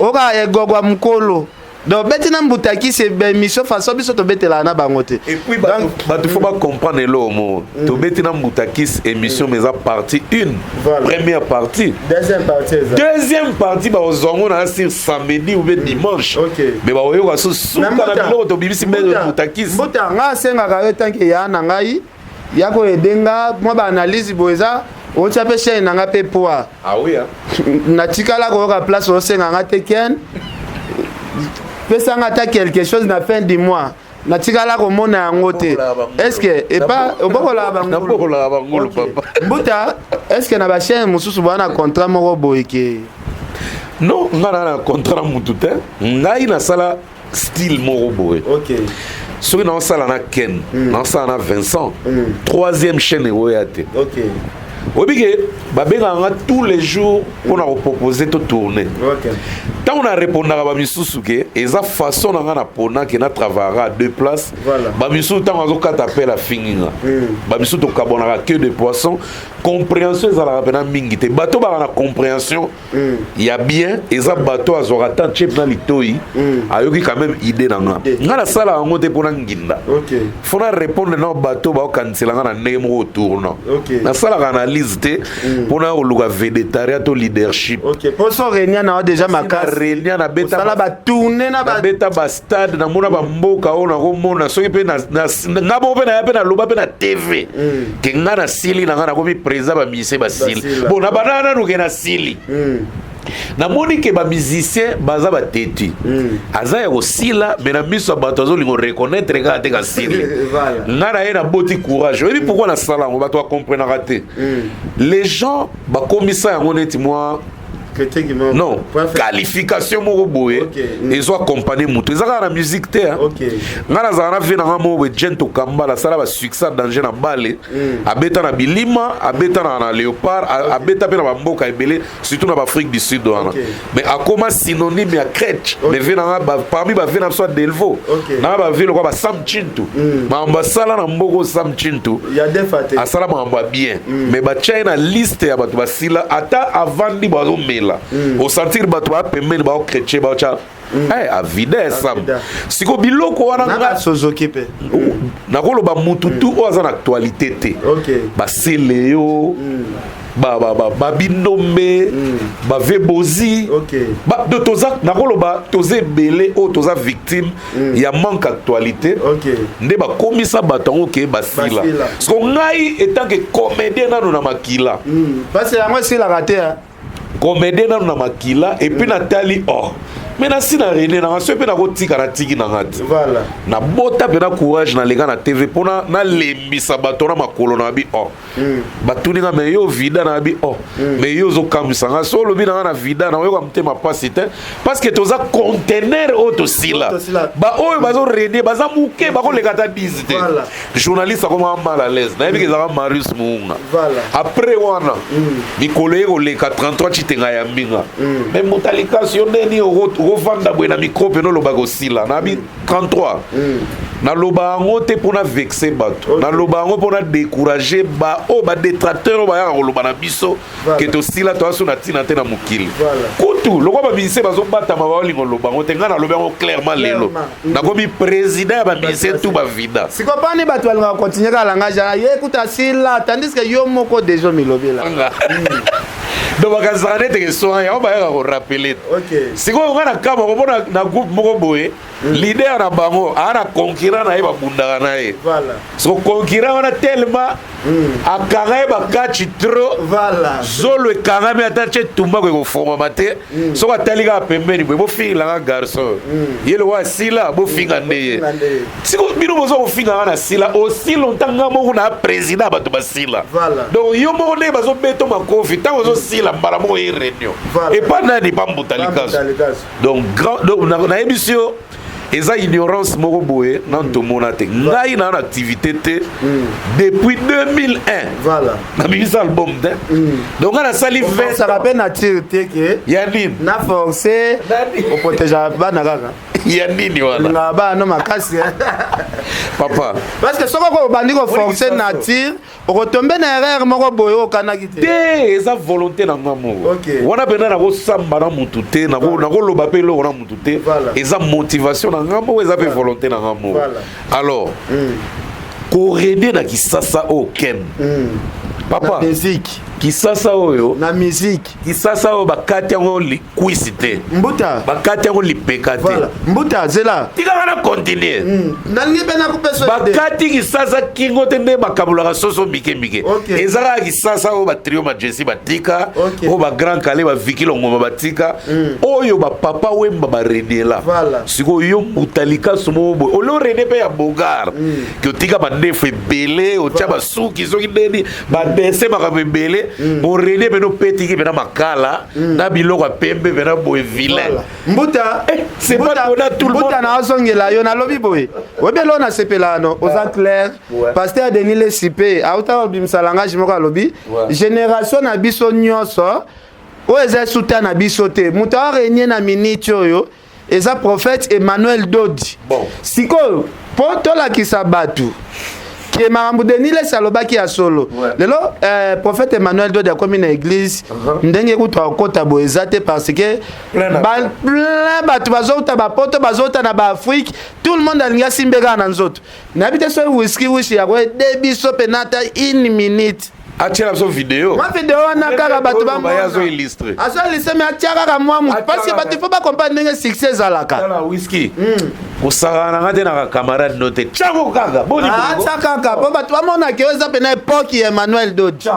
B: oka egogwa mokolo. Donc beti na mbutakisi émission façon biso tobetelaka na bango te.
A: Et puis bato faut bacomprendre eloko moko. Tobeti na mbutakisi émission, mais eza partie une.
B: Voilà.
A: Première partie.
B: Deuxième partie eza.
A: Deuxième partie, bakozwa yango na sur samedi ou bien dimanche. Mais bakoyoka so suka na biloko tobimisi mbe mbutakisi.
B: Mbuta, nga asengaka yo tanke ya na ngai ya koyede nga mwa baanalyse boye, eza otya mpe chaîne na nga mpe poa.
A: Ah oui, hein?
B: Natikala koyoka place osenga nga te: "Ken, pesanga ata quelque chose na fin du mois." Natikala komona yango te. Est ce que epa obokolaka bangulu?
A: Nabokolaka bangulu, papa.
B: Mbuta, est ce que na bachaîne mosusu boya na contrat moko boye ke?
A: Non, nga na contrat na mutu te. Ngai nasala style moko boye. Soki naosala na Ken, naosala na Vincent, troisième chaîne ekoya te. Oyebi ke babengaka nga tous les jours mpona kopropose to tourner. Ntango na répondaka bamisusu ke eza façon na nga na pona ke na travaillera à deux places. Bamisusu, ntango azokata appel, afingi nga. Bamisusu tokabonaka que de poisson. Compréhension ezalaka mpena mingi te. Bato baka na compréhension ya bien, eza bato azwaka temps chep na litoi, ayoki quand même idée na nga. Nga nasala yango te mpona nginda. Faut na répondre na bato baokanisela nga na ndenge moko tournant. Nasalaka analyse te mpona koluka vedettariat to leadership.
B: Ok, poso renia na yo déjà makasi.
A: Renia, nabeta.
B: Osala batourne na ba
A: Nabeta bastade, namona bamboka oyo nakomona. Soki mpe nga moko mpe naya mpe naloba mpe na TV ke nga nasili na nga, nakomi président, bamusicien basili.
B: Basila.
A: Bon, na banda nanu ke nasili, namoni ke bamusicien baza bateti, aza ya kosila, me na miso ya bato azolinga reconnaître kaka te kasili. Nga na ye naboti courage. Oyebi pourquoi nasala yango? Bato bakomprenaka te. Les gens bakomisa yango neti mwa
B: critique moko.
A: Non.
B: Point faible.
A: Qualification moko boye ezo accompagne moto, eza kaka na musique te, hein. Nga nazala na vie na nga moko boye, Jen Tokambala asala basuccès danger na bale, abeta na bilima, abeta na Léopard, abeta mpe na bamboka ebele, surtout na baafrique du Sud wana. Mais akoma synonyme ya crèche. Mais vie na nga parmi bavie na biso ya Delvo, na bavie lokwa basam Chintu, makambo asala na mboka oyo, Sam Chintu
B: Ya defa te.
A: asala makambo ya bien, mais batia ye na liste ya bato basila. Ata avandi, bazomela, osentir bato baya pembeni, baochrétien, baotya avida esam.
B: Avida.
A: Siko biloko wana
B: Na
A: nga
B: basozoki mpe.
A: Nakoloba mutu tu oyo aza na actualité te, basele yo, babindombe, bave bozi. Donc toza, nakoloba toza ebele oyo toza victime ya manque actualité. Nde bakomisa bato yango ke basila.
B: Basila.
A: Siko ngai, etant que comédien nano na makila,
B: Parce que yango esilaka te, hein.
A: Comédien nano na makila, et puis natali or mais nasi na rene nanga, soki mpe nakotika, natiki nanga te. Nabota mpe na courage, naleka na TV mpona nalembisa bato na makolo na babi or batuni nga: "Me yo vida?" Na babi: "Oh, mais yo ozokamwisa nga. So olobi na nga na vida, na oyoka motema pasi te, parce que toza conteneur oyo tosila."
B: Tosila.
A: Baoyo bazorenie baza moke, bakoleka ata 10 te. Journaliste akomaka mal à l'aise. Nayebi ke ezalaka Marius Muunga. Après wana, mikolo ye koleka, 33 Citenga ya mbinga: "Me moto alikasi yo ndeni okovanda boye na micro pene olobaka osila?" Nabi 33, naloba yango te mpona vexe bato, naloba yango mpona décourager baoyo badetracteur oyo bayaka koloba na biso ke tosila, toza so na ntina te na mokili. Kutu lokwa bamusicien bazobatama, baolinga oloba yango te. Ngai nalobi yango clairement lelo. Nakomi président ya bamusicien tu bavida.
B: Siko pani bato balingaka continue kaka langage wana: "Ye kuta sila", tandis que yo moko déjà milobela.
A: Donc bakazaka nete ke soin yango bayaka korappeler. Sikoyo ngai na kama komona na groupe moko boye, leader na bango aa na concurrent na ye, babundaka na ye. Siko concurrent wana tellement akanga ye bakachi trop, zolo ekangami, ata tie tumbako ekofongwama te. Soki atali kaka pembeni boye: "Bofingilanga garçon ye lokwa asila, bofinga nde ye." Siko bino boza kofinga nga na sila aussi longtemps nga moko na président ya bato basila. Donc yo moko nde bazobeta makofi ntango ozosila, mbala moko ye réunion epa nani? Pa mbuta likaso. Donc grand, donc nayebisi yo, eza ignorance moko boye nanu tomona te. Ngai naa na activité te depuis 2001. Nabimisa album te. Donc ngai nasali 20
B: Osaka mpe nature te ke
A: ya nini?
B: Na force oprotégeaka bana kaka.
A: Ya nini wana?
B: Olingaka bana no makasi, hein?
A: Papa.
B: Parce que soki obandi koforce nature, okotombe na erreur moko boye oyo okanaki te.
A: Te, eza volonté na nga moko. Wana mpenza nakosamba na mutu te, nakoloba mpe eloko na mutu te. Eza motivation na nga moko, eza mpe volonté na nga moko. Alors, korede na Kisasa oyo ken, papa.
B: Na musique.
A: Kisasa oyo.
B: Na musique.
A: Kisasa oyo bakati yango likwisi te.
B: Mbuta.
A: Bakati yango lipeka te.
B: Voilà. Mbuta, zela.
A: Tikaka na continue.
B: Nalingi mpe nakopesa yo idée.
A: Bakati Kisasa kingo te nde bakabolaka soso mike mike. Eza kaka Kisasa oyo batrio Majesi batika, oyo bagrand Kale, baviki Longoma batika, oyo bapapa Wemba bareniela. Sikoyo yo mbuta likasu moko boye olio rene mpe ya bogar, ke otika bandefu ebele, otya basuki soki ndeni badese makambo ebele, borene mpena opetiki mpena makala na biloko ya pembe mpena boye vilain.
B: Voilà. Mbuta,
A: Eh, c'est pas
B: Mbuta,
A: donné à tout le
B: Mbuta,
A: monde.
B: naozongela yo, nalobi boye, oyebi eloko nasepela no, oza clair. Pasteur Denis Lesipe auta kobimisa langage moko, alobi génération na biso nyonso oyo eza esuta na biso te. Moto arenie na minute oyo eza prophète Emmanuel Dodi.
A: Bon.
B: Sikoyo mpo tolakisa bato ke makambo Denis Lesi alobaki ya solo, lelo prophète Emmanuel Dodi akomi na église, ndenge kutu akokota boye eza te, parce que
A: Plein na-
B: plein bato bazouta bapoto, bazouta na baafrike, tout le monde alingi asimbe kaka na nzoto. Nayebi te soki Wiski Wishi yango ede biso mpena ata une minute.
A: Atiela biso video.
B: Mwa video wana kaka bato
A: Oyo azo illustre.
B: Azo illustre, mais atia kaka mwa mutu,
A: Atia
B: parce que
A: kaka.
B: bato ifo bacomprendre ndenge succès ezalaka.
A: Tala Whisky, kosakana na nga te na kacamarade no te, tiango kaka boni bongo.
B: Atia kaka mpo bato bamonake oyo eza pena époque ya Emmanuel Dodi.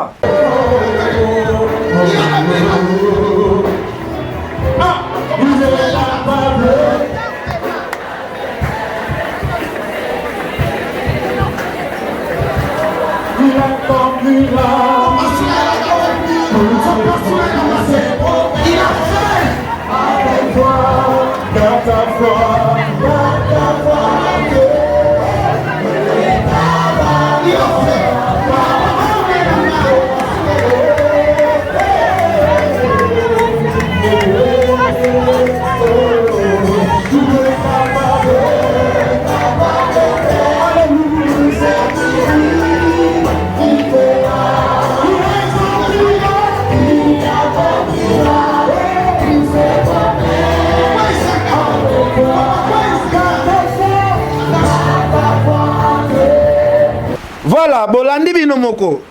B: Voilà, bolandi bino moko,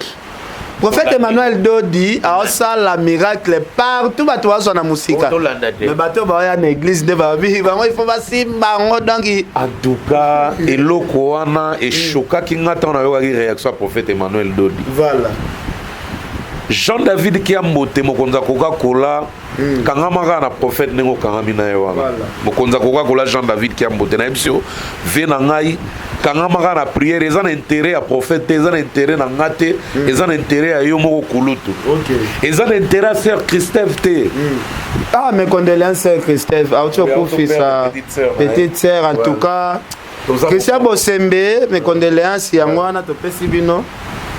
B: prophète Emmanuel Dodi aosala miracle partout, bato bazwa na mosika.
A: Tolanda te.
B: Mais bato baoya na église nde babi bango il faut basimba yango, donc
A: En tout cas, eloko wana eshokaki nga ntango nayokaki réaction ya prophète Emmanuel Dodi. Jean David Kiambote, mokonzi ya Coca-Cola, kangama kaka na prophète ndenge okangami na ye wana. Mokonzi ya Coca-Cola Jean David Kiambote, nayebi so ve na ngai, kangama kaka na prière. Eza na intérêt ya prophète te, eza na intérêt na nga te, eza na intérêt ya yo moko kulutu, eza na intérêt ya sœur Christève te.
B: Ah, mes condoléances, sœur Christophe auti okufisa
A: petite sœur na ye.
B: Petite sœur, en tout cas Christian Bosembe, mes condoléances. Yango wana topesi bino.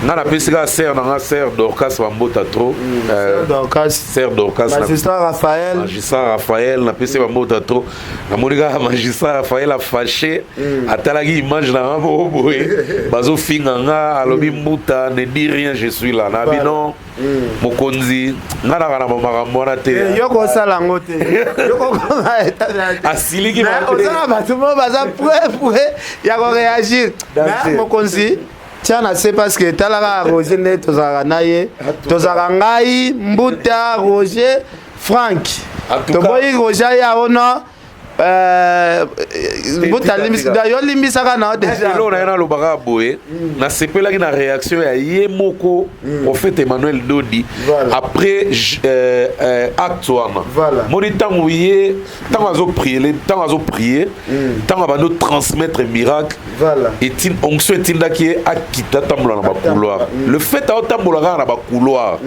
A: Nga napesi kaka sœur na nga, sœur Dorcas, bambota trop.
B: Sœur Dorcas.
A: Sœur Dorcas.
B: Magistrat Raphaël.
A: Magistrat Raphaël, napesi bambota trop. Namoni kaka magistrat Raphaël afâché, atalaki image na nga moko boye, bazofinga nga, alobi: "Mbuta, ne dis rien, je suis là." Nabi non, mokonzi, nga naka na bamakambo wana te.
B: Eh, yo kosala yango te, yo kokoma.
A: Asiliki.
B: Oza na bato moko baza prêt prêt ya koréagir. Mais mokonzi, tia na se, parce que talaka Roger nde tozalaka na ye, tozalaka ngai, Mbuta, Roger, Frank. Toboyi Roger ya ono. Mbuta, yo limbisaka na yo déjà.
A: Eloko na ye nalobaka boye, nasepelaki na réaction ya ye moko prophète Emmanuel Dodi après acte wana. Moni ntango ye, ntango azoprie, ntango azoprie, ntango abandi otransmettre miracle, onction etindaki ye akita, atambola na bacouloir. Le fait aotambola kaka na bacouloir,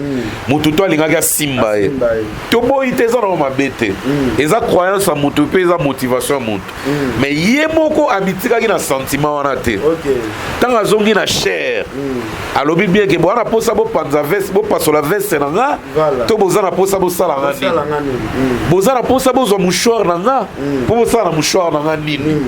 A: motu to alingaki asimba ye. Toboyi te, eza nango mabe te, eza croyance ya motu mpe eza. motivation ya moto. Mais ye moko amitikaki na sentiment wana te. Ntango azongi na chair, alobi bien ke boza na mposa bopanza veste, bopasola veste na nga, to boza na mposa bosala nga nini, boza na mposa bozwa mouchoir na nga mpo bosala na mouchoir na nga nini.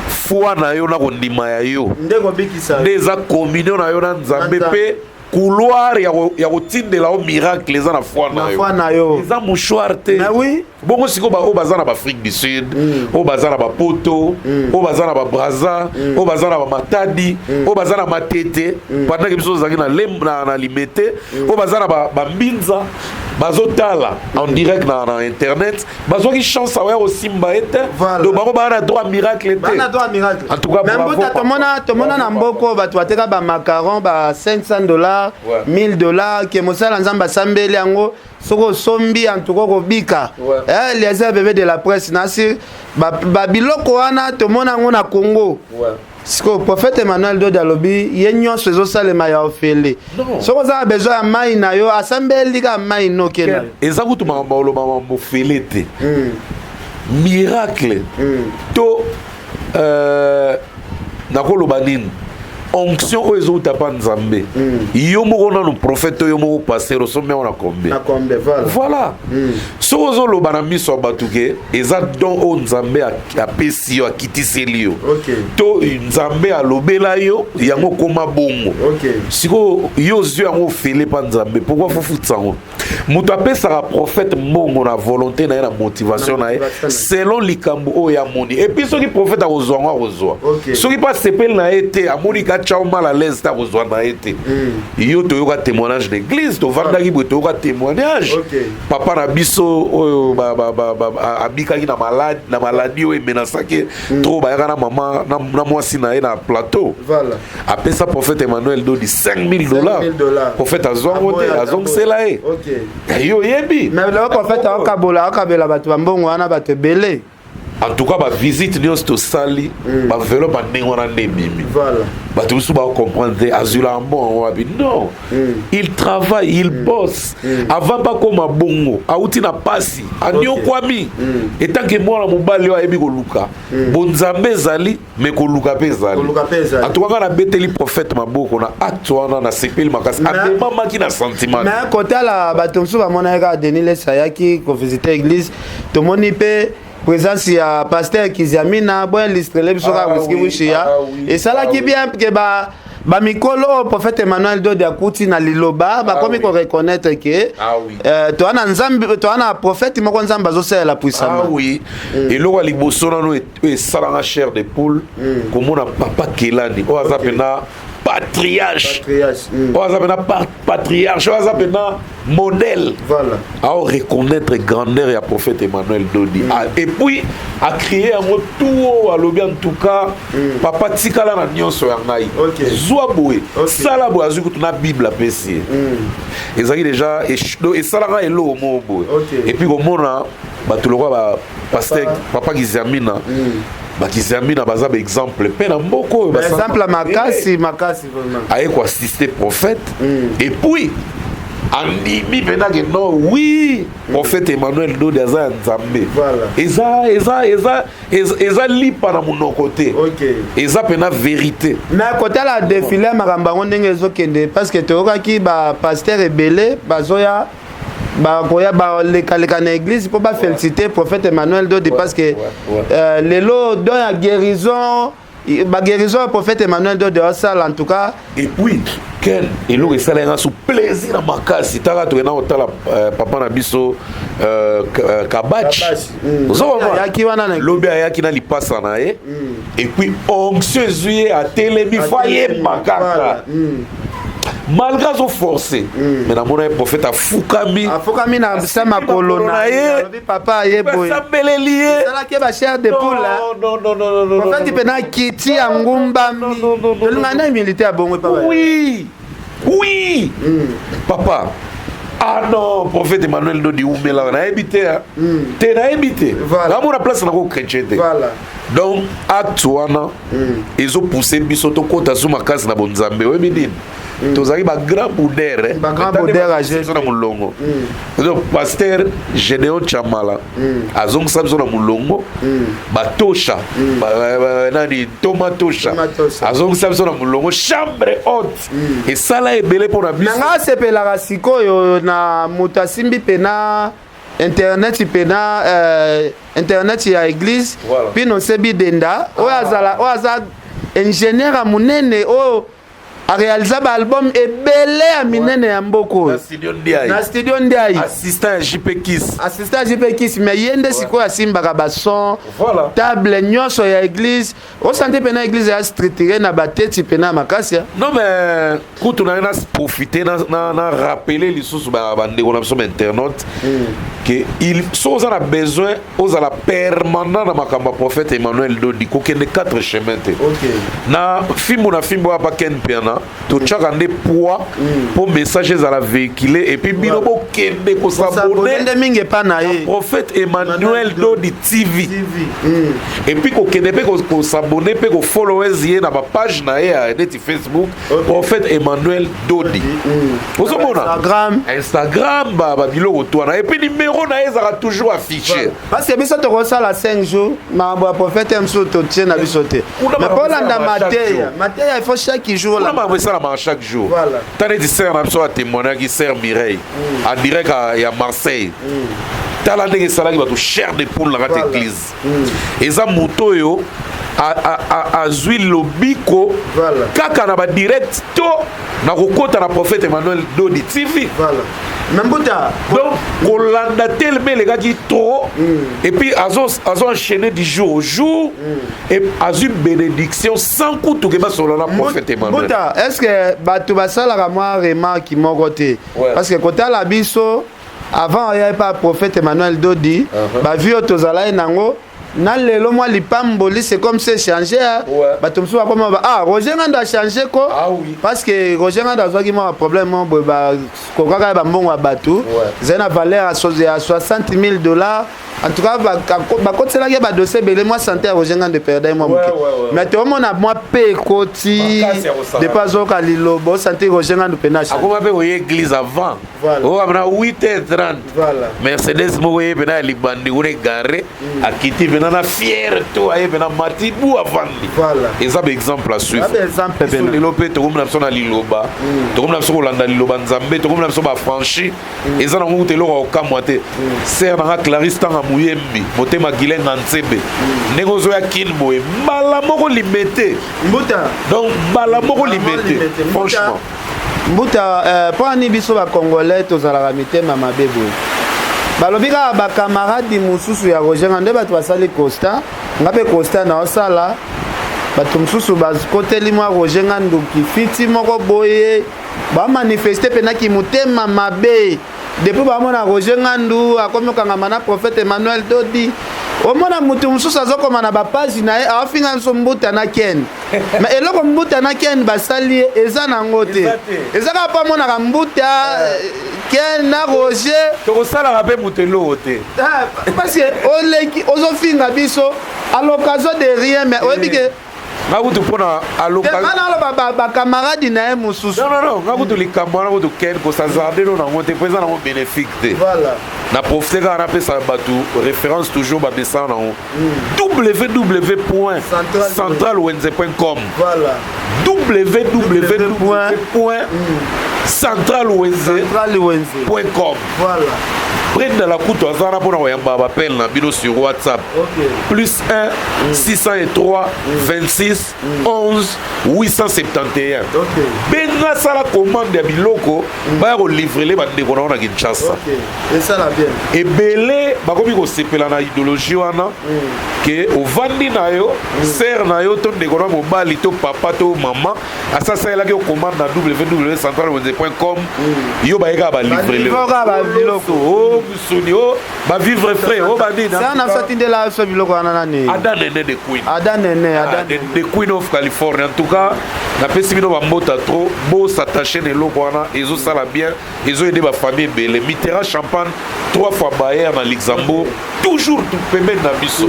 A: Foi na yo na kondima ya yo nde eza communion na yo na Nzambe, mpe couloir ya kotindela yo miracle eza na foi na yo, eza mouchoir te. Bongo sikoyo baoyo baza na baAfrique du Sud, oyo baza na bapoto, oyo baza na baBraza, oyo baza na baMatadi, oyo baza na Matete, pendant ke biso tozalaki na Limete, oyo baza na baMbinza, bazotala en direct na internet, bazwaki chance aoya kosimba ye te. Donc bango baa na droit miracle te.
B: En tout cas, mbuta, tomona na mboko bato bateka bamacaron ba 500 $, 1000 $, ke mosala Nzambe asambeli yango, soki osombi antuka okobika. Eliezer, bébé de la presse, nasi babiloko wana tomona yango na Congo. Sikoyo prophète Emmanuel Dodi alobi ye nyonso ezosalema ya ofele. Soki oza na besoin ya mai na yo, asambeli kaka mai noke na yo.
A: Eza kutu makambo oloba mambo ofele te. Miracle to nakoloba nini, onction oyo ezowuta mpa Nzambe, yo moko nanu prophète, oyo moko pasteur, osombi yango na combien? Voilà. Soki ozoloba na miso ya bato ke eza don oyo Nzambe apesi yo, akitiseli yo, to Nzambe alobela yo yango, okóma bongo. Sikoyo yo ozwi yango ofele mpa Nzambe, pourquoi fofutisa yango? Moto apesaka prophète mbongo na volonté na ye, na motivation na ye, selon likambo oyo amoni. Et puis soki prophète akozwa yango, akozwa. Soki mpe asepeli na ye te, amoni katya mal à l'aise te, akozwa na ye te. Yo toyoka témoignage d'église, tovandaki boye, toyoka témoignage, papa na biso oyo abikaki na maladie oyo emenasaki trop, bayaka na mama na mwasi na ye na plateau, apesa prophète Emmanuel Dodi 5000 $. Prophète azwango te, azongisela ye. Yo oyebi.
B: Mais lelo prophète aokabola, aokabela bato bambongo wana, bato ebele.
A: En tout cas, bavisite nyonso tosali, baenveloppe bandenge wana nde ebimi. Bato mosusu bacomprendre te, azwilaka mbongo wapi. Non, il travaille, il bosse. Avant bakóma bongo, awuti na pasi, aniokwami. Etanke mwana mobali oyo ayebi koluka bonzambe ezali, me koluka mpe ezali. En tout cas, nga nabeteli prophète maboko na acte wana, nasepeli makasi, amemamaki na sentiment.
B: Mais kotala bato mosusu bamonaki kaka Denis Lessie ayaki kovisite église, tomoni mpe présence ya pasteur Kiziamina. Boillustrele biso kaka wiski wishia esalaki bien ke ba bamikolo oyo prophète Emmanuel Dodi akuti na liloba bakomi koreconnaître ke toa na Nzambe, toa na prophète moko Nzambe azosalela puissamment.
A: Ah oui. Eloko ya liboso nano oyo esalanga chair de poule, komona papa Kelani oyo aza mpena patriarche, oyo aza mpena patriarche, oyo aza mpena modèle, ao reconnaître grandeur ya prophète Emmanuel Dodi. Ah, et puis acrier yango tout oyo alobi: en tout cas, papa, tikala na nyonso ya ngai, zwa boye, sala boye. Azwi kutu na Bible, apesi ye. Ezalaki déjà esalaka eloko moko boye. Et puis komona bato lokwa bapasteur papa Kiziamina, bakiziamina baza baexemple mpe na mboka oyo.
B: Exemple makasi makasi.
A: Aye koassiste prophète et puis andimi mpenza ke non, oui, prophète Emmanuel Dodi aza ya Nzambe. Eza lipa na monoko te, eza mpena vérité.
B: Mais kotala défilé ya makambo yango ndenge ezokende, parce que toyokaki bapasteur ebele bazoya, bakoya balekaleka na église mpo bafélicité prophète Emmanuel Dodi, parce que lelo don ya guérison, baguérison ya prophète Emmanuel Dodi osala, en tout cas.
A: Et puis ken eloko esalaki nga su plaisir na makasi, taka tokenda kotala papa na biso Kabachi. Lobi ayaki na lipasa na ye, et puis onction ezwi ye, atelemi, fo ayemba kaka malgré azoforce. Mais namona ye, prophète afukami.
B: Afukami na sa makolo na ye, papa aye boye.
A: Asambeleli ye.
B: Esalaki bachair de poule. Prophète mpe na kiti ya ngumbami, tolinga na humilité ya bongo.
A: Oui, papa. Ah non, prophète Emmanuel Dodi umelaka, nayebi te, te, nayebi te, namona place nako chrétien te. Donc acte wana ezopousse biso tokɔta zu makasi na bonzambe. Oyebi nini? Tozalaki bagrand boudere.
B: Ba-grand boudeur ya
A: biso na molongo. Donc pasteur Gédéon Chamala azongisa biso na molongo. Batosha nani, Thomas Tosha.
B: Thomas Tosha.
A: Azongisa biso na molongo. Chambre haute esala ebele mpona biso.
B: Na nga asepelaka sikoyo na moto asimbi pena internet, pena internet ya église. Bino se bidenda oyo azala, oyo aza ingénieur ya monene, oyo aréalisa baalbum ebele ya minene ya mboka oyo.
A: Na studio Ndiaye.
B: Na studio Ndiaye.
A: Assistant ya JP Kiss.
B: Assistant ya JP Kiss, mais ye nde sikoyo asimbaka bason. Table nyonso ya église, osante pena église ya structuré na bateti pena ya makasi ya.
A: Non, mais kutu na ye na profite na rappeler lisusu bandeko na biso bainternaute ke il so oza na besoin ozala permanent na makambo ya prophète Emmanuel Dodi, kokende 4 chemin te. Na fimbu na fimbu oyo apa Ken Piana, totiaka nde poids mpo message ezala véhiculé et puis bino bokende
B: kosabonner
A: kosabone
B: nde mingi epa na ye.
A: Prophète Emmanuel Dodi TV. Et puis kokende mpe kosabonner mpe kofollowers ye na bapage na ye ya neti Facebook, Prophète Emmanuel Dodi, ozomona.
B: Instagram.
A: Instagram, babiloko to wana. Et puis numéro na ye ezalaka toujours affiché.
B: Parce que biso tokosala 5 jours, makambo ya prophète mosusu totie na biso te.
A: Kuna
B: mais
A: makambo
B: mpo olanda
A: esalamaka chaque
B: mateya,
A: jour.
B: mateya il faut chaque jour.
A: Kuna makambo esalamaka chaque jour. Ta neti sœur na biso atémoignaki, sœur Mireille, en direct ya Marseille. Tala ndenge esalaki bato chair de poule na kati église. Eza moto oyo azwi lobiko kaka na badirect to na kokota na prophète Emmanuel Dodi TV.
B: Voilà. Mais mbuta,
A: Donc kolanda telema elekaki trop et puis azo enchaîner du jour au jour et azwi bénédiction sans kutu ke basolola na prophète Emmanuel.
B: Mbuta, est ce que bato basalaka mwa remarque moko te? Parce que kotala biso avant oya epa prophète Emmanuel Dodi, bavie oyo tozalaki nango na lelo, mwa lipamboli, c'est comme c'est changé, hein. Bato mosusu bakoma ba ah, Roger Ngando a changé ko. Parce que Roger Ngando azwaki mwa problème moko boye, bakokaka ye bambongo ya bato ezali na valeur ya 60 000 $. En tout cas, bakotiselaki ye badossier ebele. Mwa santé ya Roger Ngando eperdai mwa moke, mais toomona mwa pe ekoti
A: Makasi ya kosala.
B: Depuis azoyoka liloba, osanti Roger Ngando pena achangé.
A: Akoma mpe koye église avant. Oyo na 8h30, Mercedes moko ye mpena ya libandi kuna egare, akiti mpena na fier to aye mpena mati bu avandi. Eza baexemple à suivre.
B: Eza baexemple
A: Biso
B: pena.
A: Lelo mpe tokomi na biso na liloba, tokomi na biso kolanda liloba Nzambe, tokomi na biso bafranchi. Eza nango kuta eloko ya kokamwa te. Sœur nanga Clarisse Tanga Muyembi, motema gilenga nzembe, ndenge ozoya Kine boye, mbala moko Limete.
B: Mbuta.
A: Donc mbala moko Limete, franchement.
B: Mbuta, mpo ani biso bacongolais tozalaka mitema mabe boye? Balobi kaka bakamaradi mosusu ya Roger nga nde bato basali constat, nga mpe constat naosala. Bato mosusu bakoteli mwa Roger nga nduki fiti moko boye, bamanifeste mpenaki motema mabe depuis bamona Roger Ngandu akomi okangama na prophète Emmanuel Dodi. Omona motu mosusu azokoma na bapage na ye, aofinga biso mbuta na Ken, mais eloko mbuta na Ken basali ye eza nango te. Eza kaka mpo amonaka mbuta, Ken na Roger.
A: Tokosalaka mpe moto eloko te.
B: Ah, parce que oleki ozofinga biso à l'occasion de rien, mais oyebi ke
A: Nga kutu mpona
B: nga naloba bakamaradi na ye mosusu.
A: Non, non, non, nga kutu likambo wana kutu Ken kosazarde no nango te, mpo eza nango bénéfique te. Na profite kaka napesa bato référence, toujours bamesana nango, www centralwenze com, www centralwenze com. Brenda Lakutu aza wana mpona koyamba bapele na bino sur WhatsApp, plus 1 603 26 11 871. Benga, sala commande ya biloko, baya kolivrer bandeko na yo na Kinshasa.
B: Esala bien.
A: Ebele bakomi kosepela na idéologie wana ke ovandi na yo, sœur na yo to ndeko na mobali to papa to mama asasalelaki yo commande na www centralwenze com, yo bayekaka balivrer.
B: Balivre kaka babiloko.
A: O o musuni o bavivre frais o banini.
B: Sa na biso atindela biso biloko wana nani?
A: Ada Nene de Queen.
B: Ada Nene. Ada.
A: Ah, the Queen of California. En tout cas, napesi bino bambota trop. Bos'attache na eloko wana, ezosala bien, ezoyede bafamille ebele. Mitterrand Champagne, trois fois Bayer na Luxembourg, toujours pembeni na biso.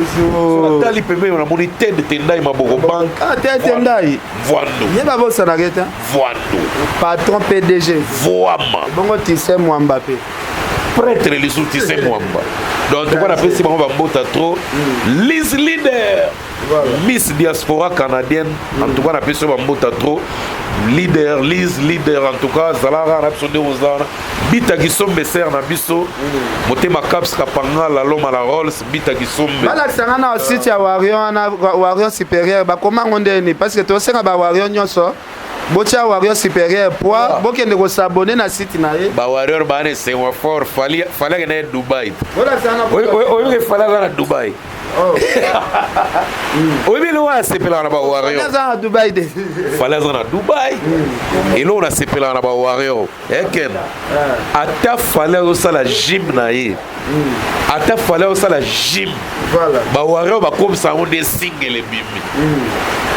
A: Natali pembeni, namoni Ted Tendai Maboko Bank.
B: Ah, Ted Tendai.
A: Voando.
B: Ye babosanaka ete
A: Voando.
B: Patron PDG.
A: Voama.
B: Bongo Tise Mwamba mpe.
A: Prêtre lisusu Tise Mwamba. Donc en tout cas, napesi bango bambota trop. Liz Leader, Miss Diaspora canadienne, en tout cas napesi yo bambota trop. Leader Liz Leader, en tout cas zalaka na biso nde oza wana. Bita Kisombe, ser na biso motema caps kapanga la loma la Rolls. Bita Kisombe.
B: Balakisanga na site ya Warrior wana, Warrior Supérieur, bakoma yango ndeni? Parce que tosenga bawarrior nyonso botia Warrior Supérieur poi bokende kos'abonner na site na ye.
A: Bawarrior bana esengo fort. Fally, Fally akende ye Dubai.
B: Bolakisanga na
A: Oyoki Fally aza na Dubai. Oyebi eloko asepelaka na bawarrior?
B: Aza na Dubai de.
A: Fally aza na Dubai. Eloko nasepelaka na bawarrior eken, ata Fally azosala gym na ye, ata Fally azosala gym, bawarrior bakomisa yango nde single ebimi.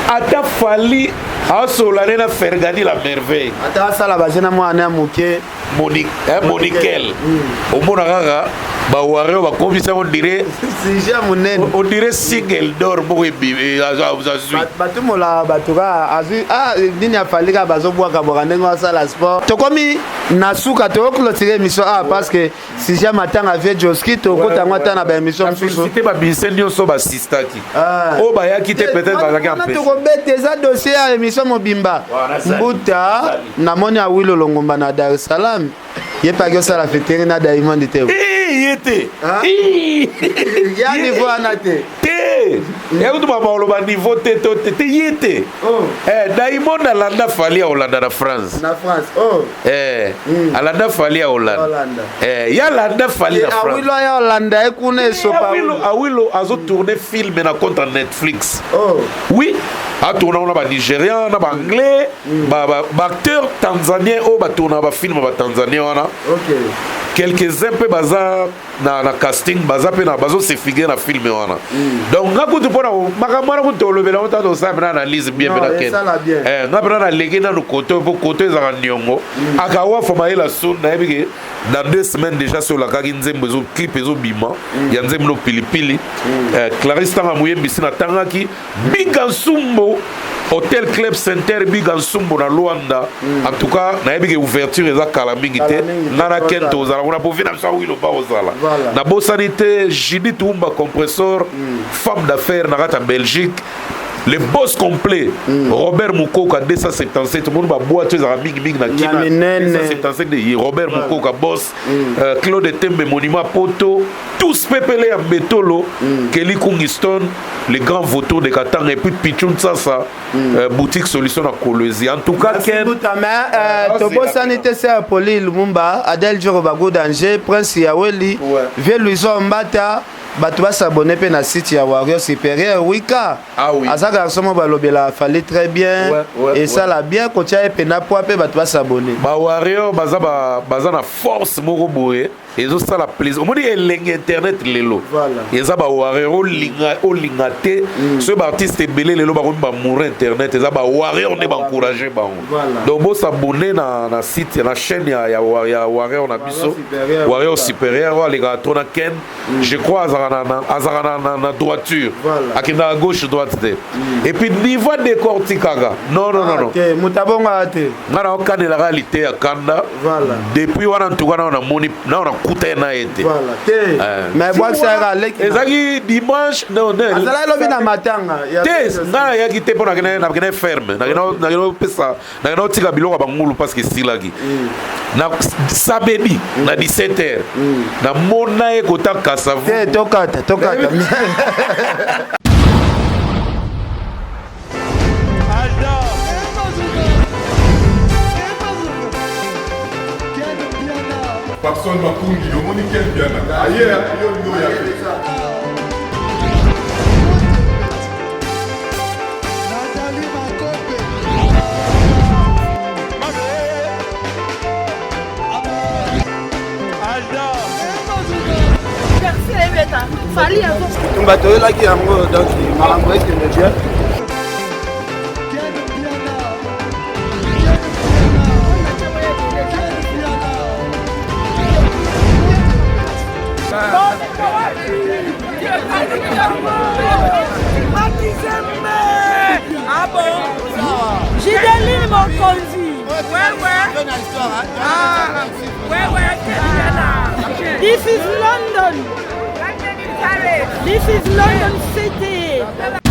A: Ata Fally aosolola nde na Fergani la Merveille.
B: Ata asala baje na mwana ya moke.
A: Monikel, omona kaka bawarrior bakomisa yango dire
B: sujet ya monene.
A: On dirait single d'or moko ebimi azwi.
B: Batumolaka bato kaka azwi, ah, nini afali kaka bazobwakabwaka ndenge asala sport. Tokomi na suka, tokoclôturer émission, ah, parce que sujet matanga vie Joski, tokota yango ata na baémission mosusu.
A: Félicité bamusicien nyonso basistaki. Oyo bayaki te, peut-être bazalaki
B: Wana
A: empêché.
B: Tokobeta, eza dossier ya émission mobimba. Mbuta, namoni Awilo Longomba na Dar es Salaam, ye paki osala featuring na Diamond te.
A: Eh, ye te.
B: Ah.
A: Eh.
B: Ya niveau wana te.
A: Te, yakutu baloba niveau te to te te, ye te.
B: Oh.
A: Eh, Diamond alanda Fally ya Holanda na France.
B: Na France, oh.
A: Eh, alanda Fally ya Holanda.
B: Hollanda.
A: Eh, ye alanda Fally na France.
B: Awilo ya Holanda ye kuna esopa.
A: Awilo, Awilo azotourne film na compte ya Netflix.
B: Oh.
A: Oui, atourna wana banigérien na baanglais, baacteur tanzanien oyo batourna bafilm batanzanien wana. Quelques-uns mpe baza na casting, baza mpe na bazose figure na film wana. Donc nga kutu mpona makambo wana kutu tolobela ngo tata, osala mpena analyse bien.
B: Non,
A: mpe na ken.
B: Esala bien.
A: Eh, nga mpena naleki nanu kote mpo kote ezalaka niongo akawafa mayela sun. Nayebi ke dans 2 semaines déjà so olakaki nzembo ezo clip ezobima ya nzembo no pilipili. Eh, Clarisse Tanga moyembisi natangaki Biga Nsumbo, Hotel Club Center Biga Nsumbo na Luanda. En tout cas nayebi ke ouverture eza kala mingi te.
B: Kala mingi te,
A: Nga na ken
B: tozala.
A: tozala kuna po vi na biso Awilo mpa kozala. Nabosani te Judith Wumba Compressor, femme d'affaires na kati ya Belgique, le boss complet Robert Mukoka 277. Omoni baboîte oyo ezalaka mingimingi na Kina.
B: Minene.
A: 277 de Robert Mukoka boss. Claude Tembe Monument Poto, tous pepele ya Mbetolo, Kelly Kungiston, le grand vautour de Katanga, et puis Pichun Sasa, boutique solution na Kolwezi. En tout cas Ken
B: Mbuta, mais tobosani te ser Poli Lumumba, Adel Joro Bago Danger, Prince Yaweli, Vie Luison Mbata. Bato bas'abonner mpe na site ya Warrior Supérieur Wika.
A: Ah oui.
B: Aza garçon mo balobela Fally très bien. Esala bien kotia ye mpena poa mpe bato bas'abonner.
A: Bawarrior baza, baza na force moko boye ezosala plaisir. Omoni elenge internet lelo eza bawarrior. Olinga olinga te, soki baartiste ebele lelo bakomi bamour internet, eza bawarrior nde baencourage bango. Donc bos'abonner na site, na chaîne ya warrior na biso.
B: Supérieur.
A: Warrior Supérieur oyo alekaka to na Ken, je crois azalaka azalaka na droiture. Akendaka gauche droite te. Et puis niveau décortikaka, non, non, non, non.
B: Te, moto abongaka te.
A: Nga na okanelaka lite ya kanda. Depuis wana ntuka nao namoni nao nakuta ye na ye te.
B: Voilà, te.
A: Eh.
B: Mais bwakisa yaka aleki
A: Ezalaki dimanche, non, non.
B: Azalaki lobi na matanga ya
A: Te, nga nayaki te mpo nakende ferme, nakende opesa, nakende otika biloko ya bangulu parce que esilaki. Na samedi na 17 heures namona ye kota Kasavu.
B: Te, tokata, tokata.
G: Alda. Ken Piana.
F: Papson Makungi, omoni Ken Piana aye yo yo ya te.
G: Nathalie Makope.
H: Alda.
I: azobeta Fally azo
B: Bitumba toyelaki yango donc makambo ekende bien.
I: Ah bon? Gideline Mokonzi. Ouais, ouais. Ah, ouais, ouais. This is London. This is London City.